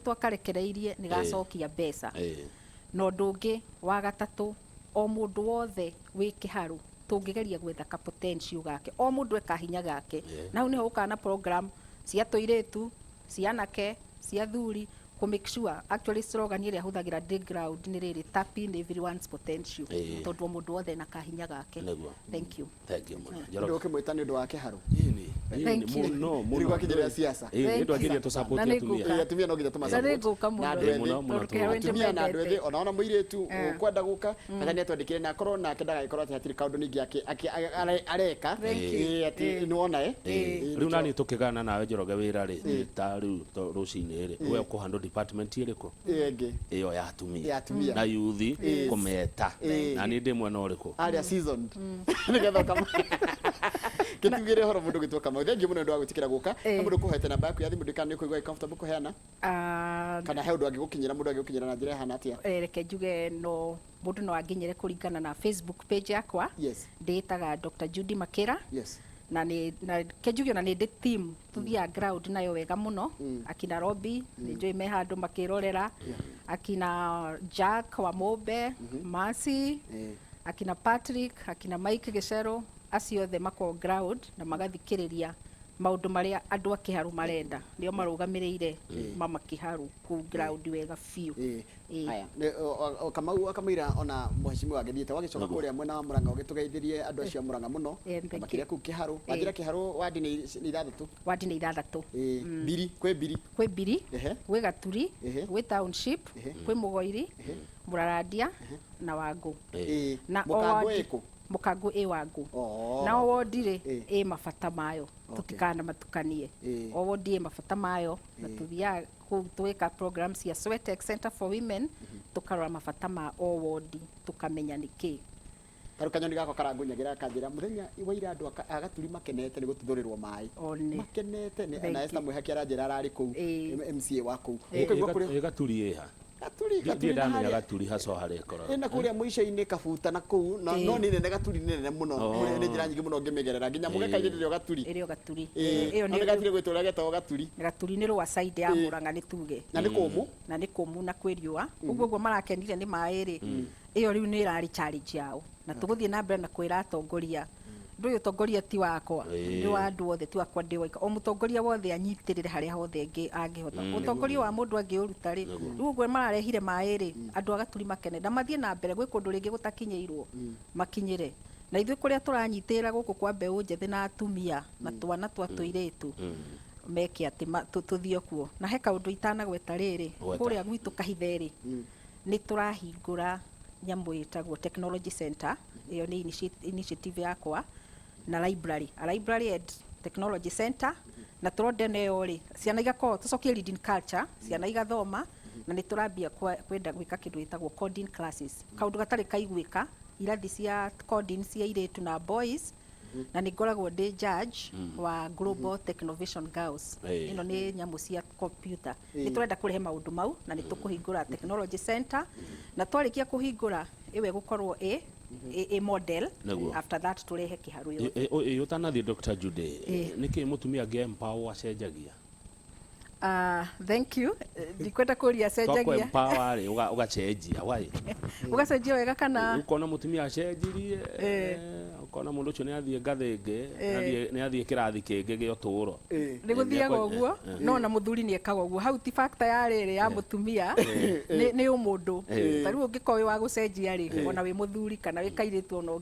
twakarekereirie nĩ gacokia mbeca. Na ũndũ ũngĩ wa gatatũ, o mũndũ wothe wĩ kĩharũ tũngĩgeria gwetha ka potential gake, o mũndũ eka hinya gake. Na hau nĩho gũkaga na program cia tũirĩtu, cia anake, cia thuri, kũ make sure actually slogan ĩrĩa hũthagĩra ndĩ ground nĩ rĩrĩ, "Tap in everyone's potential," tondũ o mũndũ wothe na kahinya gake. Thank you. Thank you mũno. Ndå Njoroge. å kä mwä ta nä å ndå wa kä harå. Ĩni, ĩni, Thank you. mũno mũno. Rĩu gwakinyĩrĩra siasa. Ĩĩ, nĩ Thank you. ndwakĩria tũ-support Na nĩ atumia. ngũka. Atumia no nginya tũma Na nĩ support. ngũka mũno. Na andũ Ĩĩ, ethĩ. mũno, mũno Tondũ kĩharũ Atumia na andũ nĩndĩmendete. ethĩ, ona mũirĩtu ũkwenda gũka bata nĩ atwandĩkĩre na akorwo nake ndagagĩkorwo atĩ hatirĩ kaũndũ ningĩ areka. Thank you. Ĩĩ, atĩ nĩ wona eh? Ĩĩ, Rĩu nani tũkĩgana nawe Njoroge wĩra rĩ, ta rĩu rũcinĩ rĩ, we ũkũhandle department ĩrĩkũ? Ĩyo ĩngĩ. Ĩyo ya atumia. Ya atumia. Na yuthi kũmeta. Na niĩ ndĩ mwena ũrĩkũ? Arĩa seasoned nĩgetha ũkama kĩtugĩre ũhoro mũndũ gwĩtwo Kamau. Thank you mũno nĩ ũndũ wa gwĩtĩkĩra gũka. Na mũndũ kũhete namba yaku ya thimũ, ndĩkana nĩ ũkũigua wĩ comfortable kũheana, Ah, kana he ũndũ angĩgũkinyĩra, mũndũ angĩgũkinyĩra na njĩra ĩhana atĩa? Reke njuge no mũndũ no anginyĩre kũringana na Facebook page yakwa. Ndĩĩtaga Dr. Judy Makĩra. Na nĩ na ke njuge ona nĩ ndĩ team tuthiaga ground nayo wega mũno, akina Robi nĩ njũĩ me handũ makĩrorera, akina Jack wa Mũmbe, Mercy, akina Patrick, akina Mike Gĩcero, acio othe makoragwo ground na magathikĩrĩria maũndũ marĩa andũ a Kĩharũ marenda. Nĩo marũgamĩrĩire mama Kĩharũ kũu ground wega biũ. Haya, Kamau akamwĩra ona mheshimiwa agĩthiĩte wagĩcoka kũrĩa mwena wa Murang'a ũgĩtũgeithirie andũ acio a Murang'a mũno. Thank Na makĩria you. kũu Kĩharũ. Wanjĩra Kĩharũ wadi nĩ ithathatũ. Wadi nĩ ithathatũ. Ĩĩ, mbiri kwĩ mbiri. Kwĩ mbiri, gwĩ Gaturi, gwĩ Township, kwĩ Mũgoiri, Mũrarandia na Wangũ. Na o Mũkangũ wadi- ĩkũ? Mũkangũ ĩ Wangũ. Oh. Na o wondi rĩ, ĩ mabata mayo. Tũtikana matukanie. O wondi ĩ mabata mayo, na tũthiaga kũu twĩka program cia Swetec Center for Women, tũkarora mabata ma o wondi, tũkamenya nĩ kĩ. Tarũ kanyoni gakwa karangunyagĩra kanjĩra mũthenya wa ira andũ a Gaturi makenete nĩ gũtuthũrĩrwo maĩ. One. Makenete nĩ Thank na Esther you. Mwĩhaki aranjĩra ararĩ kũu, MCA wa kũu. Ĩ Ũkaigua kũrĩa ĩ Gaturi ĩha? Gaturi Ndirĩ Gaturi na ndamenya harĩa Gaturi haco harĩa ĩkoragwo. Ĩna kũrĩa mũico-inĩ kabuta na kũu na no nĩ nene, Gaturi nĩ nene mũno. Nĩ njĩra nyingĩ mũno ngĩmĩgerera nginya mũgeka-inĩ ndĩrĩ o Gaturi. Ĩrĩ o Gaturi. Ĩyo No nĩ nĩ gatire gwĩtwo ũrĩa getagwo Gaturi. Gaturi nĩ rũa side ya Murang'a nĩ tuge. Na nĩ kũmũ. Na nĩ kũmũ na kwĩ riũa. Ũguo marakenire nĩ maĩ rĩ, ĩyo rĩu nĩ ĩrarĩ challenge yao, na tũgũthiĩ na mbere na kwĩra atongoria ndũ ũyũ ũtongoria ti wakwa, nĩ wa andũ othe, ti wakwa ndĩ waika. O mũtongoria wothe anyitĩrĩre harĩa hothe angĩhota. Ũtongoria wa mũndũ angĩũruta rĩ, rĩu ũguo mararehire maĩ rĩ, andũ a Gaturi makene na mathiĩ na mbere gwĩ kũndũ rĩngĩ gũtakinyĩirwo makinyĩre. Na ithuĩ kũrĩa tũranyitĩrĩra gũkũ kwa mbeũ njĩthĩ na atumia na twana twa tũirĩtu meke atĩ tũthiĩ kuo. Na he kaũndũ itanagweta rĩrĩ, Gweta. kũrĩa gwitũ Kahithe-rĩ, nĩ tũrahingũra nyamũ ĩtagwo technology center. Ĩyo nĩ initiative yakwa na library, a library and technology center. Na tũronda ĩno ĩyo rĩ, ciana igakorwo tũcokie reading culture, ciana igathoma. Na nĩ tũrambia kwenda gwĩka kĩndũ gĩtagwo coding classes, kaũndũ gatarĩ kaiguĩka, irathi cia coding cia airĩtu na boys. Na nĩ ngoragwo ndĩ judge wa Global Technovation Girls. Ĩno nĩ nyamũ cia computer. Nĩ tũrenda kũrehe maũndũ mau, na nĩ tũkũhingũra technology center, na twarĩkia kũhingũra ĩwe gũkorwo ĩ model. Nĩguo. After that tũrehe kĩharũ yothe. Ĩ ũtanathiĩ, Dr. Jude, nĩkĩ mũtumia angĩ empower acenjagia? Thank you. Ndikwenda kũria Twakũ cenjagia. empower rĩ, ũgacenjia why? Ũgacenjia wega kana? Ũkona mũtumia acenjirie, ũkona mũndũ ũcio nĩ athiĩ ngathĩ ĩngĩ, nĩ athiĩ kĩrathi kĩngĩ gĩa ũtũũro. Nĩ gũthiaga ũguo, no na mũthuri nĩ ekaga ũguo. Hau ti factor ya rĩrĩ ya mũtumia, nĩ ũmũndũ. Ta rĩu ũngĩkorwo wĩ wa gũcenjia rĩ, ona wĩ mũthuri kana wĩ kairĩtu, ona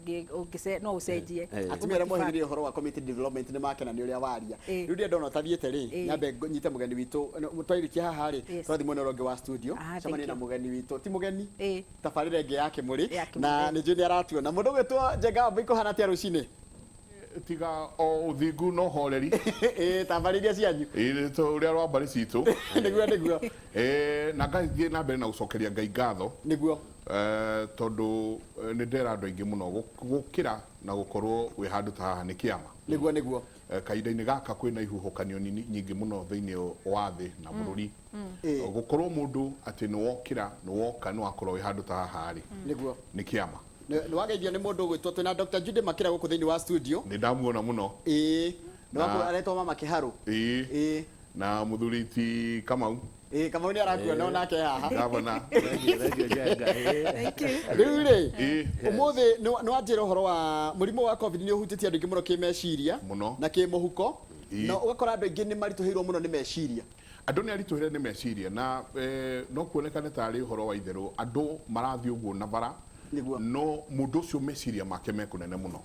no ũcenjie. Atumia arĩa mohĩgĩrĩire ũhoro wa community development nĩ makena nĩ ũrĩa waria. Rĩu ndĩrenda ndona ũtathiĩte rĩ, nyambe nyite mũgeni witũ. Twarĩkia haha rĩ, tũrathiĩ mwena ũrĩa ũngĩ wa studio. Ah, thank Cemanie na you. mũgeni witũ, ti mũgeni, tabarĩra ĩngĩ ya Kĩmũrĩ. Ya Kĩmũrĩ. Na nĩ njũĩ nĩ aratuona. Mũndũ ũgwĩtwo Njenga Wambui, kũhana atĩa rũcinĩ? Tiga o ũthingu na ũhoreri. Ĩĩ, tabarĩra iria cianyu. Ĩĩ, ũrĩa rwa mbarĩ citũ. Nĩguo. Na ngathiĩ na mbere na gũcokeria Ngai ngatho. Tondũ nĩ ndera andũ aingĩ mũno gũkĩra na gũkorwo wĩ handũ ta haha nĩ kĩama. Nĩguo. Kahinda-inĩ gaka kwĩna ihuhũkanio nyingĩ mũno thĩinĩ wa thĩ na bũrũri. Gũkorwo mũndũ atĩ nĩ wokĩra, nĩ woka, nĩ wakorwo wĩ handũ ta haha rĩ, nĩ kĩama. Nĩ wageithio nĩ mũndũ ũgwĩtwo, twĩna Dr. Jude Makĩra gũkũ thĩinĩ wa studio. Nĩ ndamuona mũno. Ĩĩ, nĩ wakorwo aretwo Mama Kĩharũ. Ĩĩ. Na mũthuri ti Kamau. Ĩĩ, Kamau nĩ arakuona onake haha. Gavana. Thank you. Rĩu rĩ, ũmũthĩ nĩ wanjĩra ũhoro wa mũrimũ wa COVID nĩ ũhutĩtie andũ aingĩ mũno kĩmeciria Mũno. na kĩmũhuko, na ũgakora andũ aingĩ nĩ maritũhĩirwo mũno nĩ meciria. Andũ nĩ aritũhĩre nĩ meciria, na no kuonekane tarĩ ũhoro wa itherũ andũ marathiĩ ũguo na bara. No mũndũ ũcio meciria make me kũnene mũno.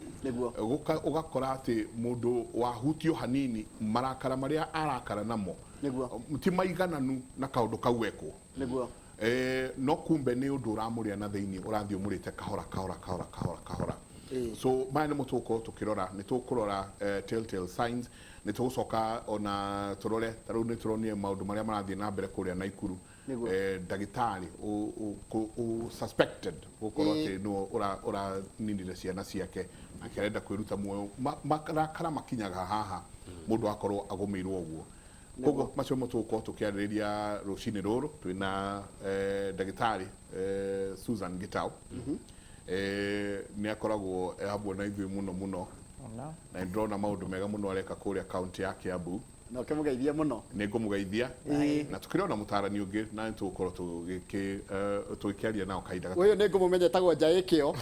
Ũgakora atĩ mũndũ wahutio hanini, marakara marĩa arakara namo ti maigananu na kaũndũ kau wekwo. No kumbe nĩ ũndũ ũramũrĩa na thĩinĩ, ũrathiĩ ũmũrĩte kahora kahora kahora kahora kahora. So maya nĩmo tũgũkorwo tũkĩrora. Nĩ tũkũrora telltale signs, nĩ tũgũcoka ona tũrore ta rĩu nĩ tũronire maũndũ marĩa marathiĩ na mbere kũrĩa Naikuru. Ndagĩtarĩ suspected gũkorwo atĩ nĩwe ũraninire ciana ciake, nake arenda kwĩruta muoyo. Marakara makinyaga haha mũndũ akorwo agũmĩirwo ũguo. Koguo macio nĩmo tũgũkorwo tũkĩarĩrĩria rũcinĩ rũrũ twĩna ndagĩtarĩ Susan Gitau. Nĩ akoragwo e hamwe na ithuĩ mũno mũno, na nĩ ndĩrona maũndũ mega mũno areka kũrĩa kaunti ya Kiambu. Na ũkĩmũgeithie mũno. Nĩ ngũmũgeithia. Na tũkĩrĩ ona mũtarani ũngĩ, na nĩ tũgũkorwo tũgĩkĩaria nao kahinda gatarĩ. Ũyũ nĩ ngũmũmenya, etagwo Nja ĩkĩo.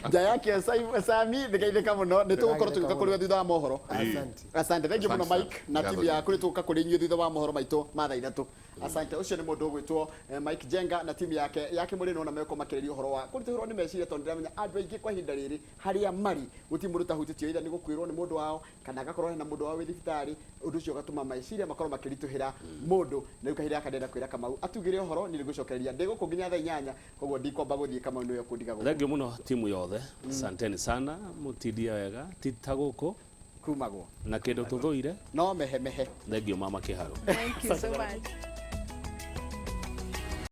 Nja ya kĩo Sami, ndĩgeithĩka mũno. Nĩ tũgũkorwo tũgĩũka kũrĩ we thutha wa mohoro. Asante. Asante, thank you mũno. Asante Mike na sana. timu yaku, nĩ tũgũka kũrĩ inyuĩ thutha wa mohoro maitũ ma thaa 3. Asante. Ũcio nĩ mũndũ ũgwĩtwo Mike Jenga na timu yake ya Kĩmũrĩ, nona mekwo makĩrĩria ũhoro wa kũritũhĩrwo nĩ meciria, tondũ ndĩramenya andũ aingĩ kwa ihinda rĩrĩ harĩa marĩ gũtirĩ mũndũ ũtahutĩtio, either nĩ gũkuĩrwo nĩ mũndũ wao kana agakorwo hena mũndũ wao wĩ thibitarĩ. Ũndũ ũcio ũgatũma meciria makorwo makĩritũhĩra mũndũ. Na rĩu kahinda gaka ndĩrenda kwĩra Kamau atugĩre ũhoro, niĩ nĩngũcokereria ndĩ gũkũ nginya thaa 8, koguo ndikwamba gũthiĩ. Kamau nĩwe ũkũndiga gũkũ. Thank you mũno timu yothe, asanteni sana, mũtindie wega ti ta gũkũ kumagwo na kĩndũ tũthũire no mehemehe. Thank you, Mama Kĩharũ. Thank you so much.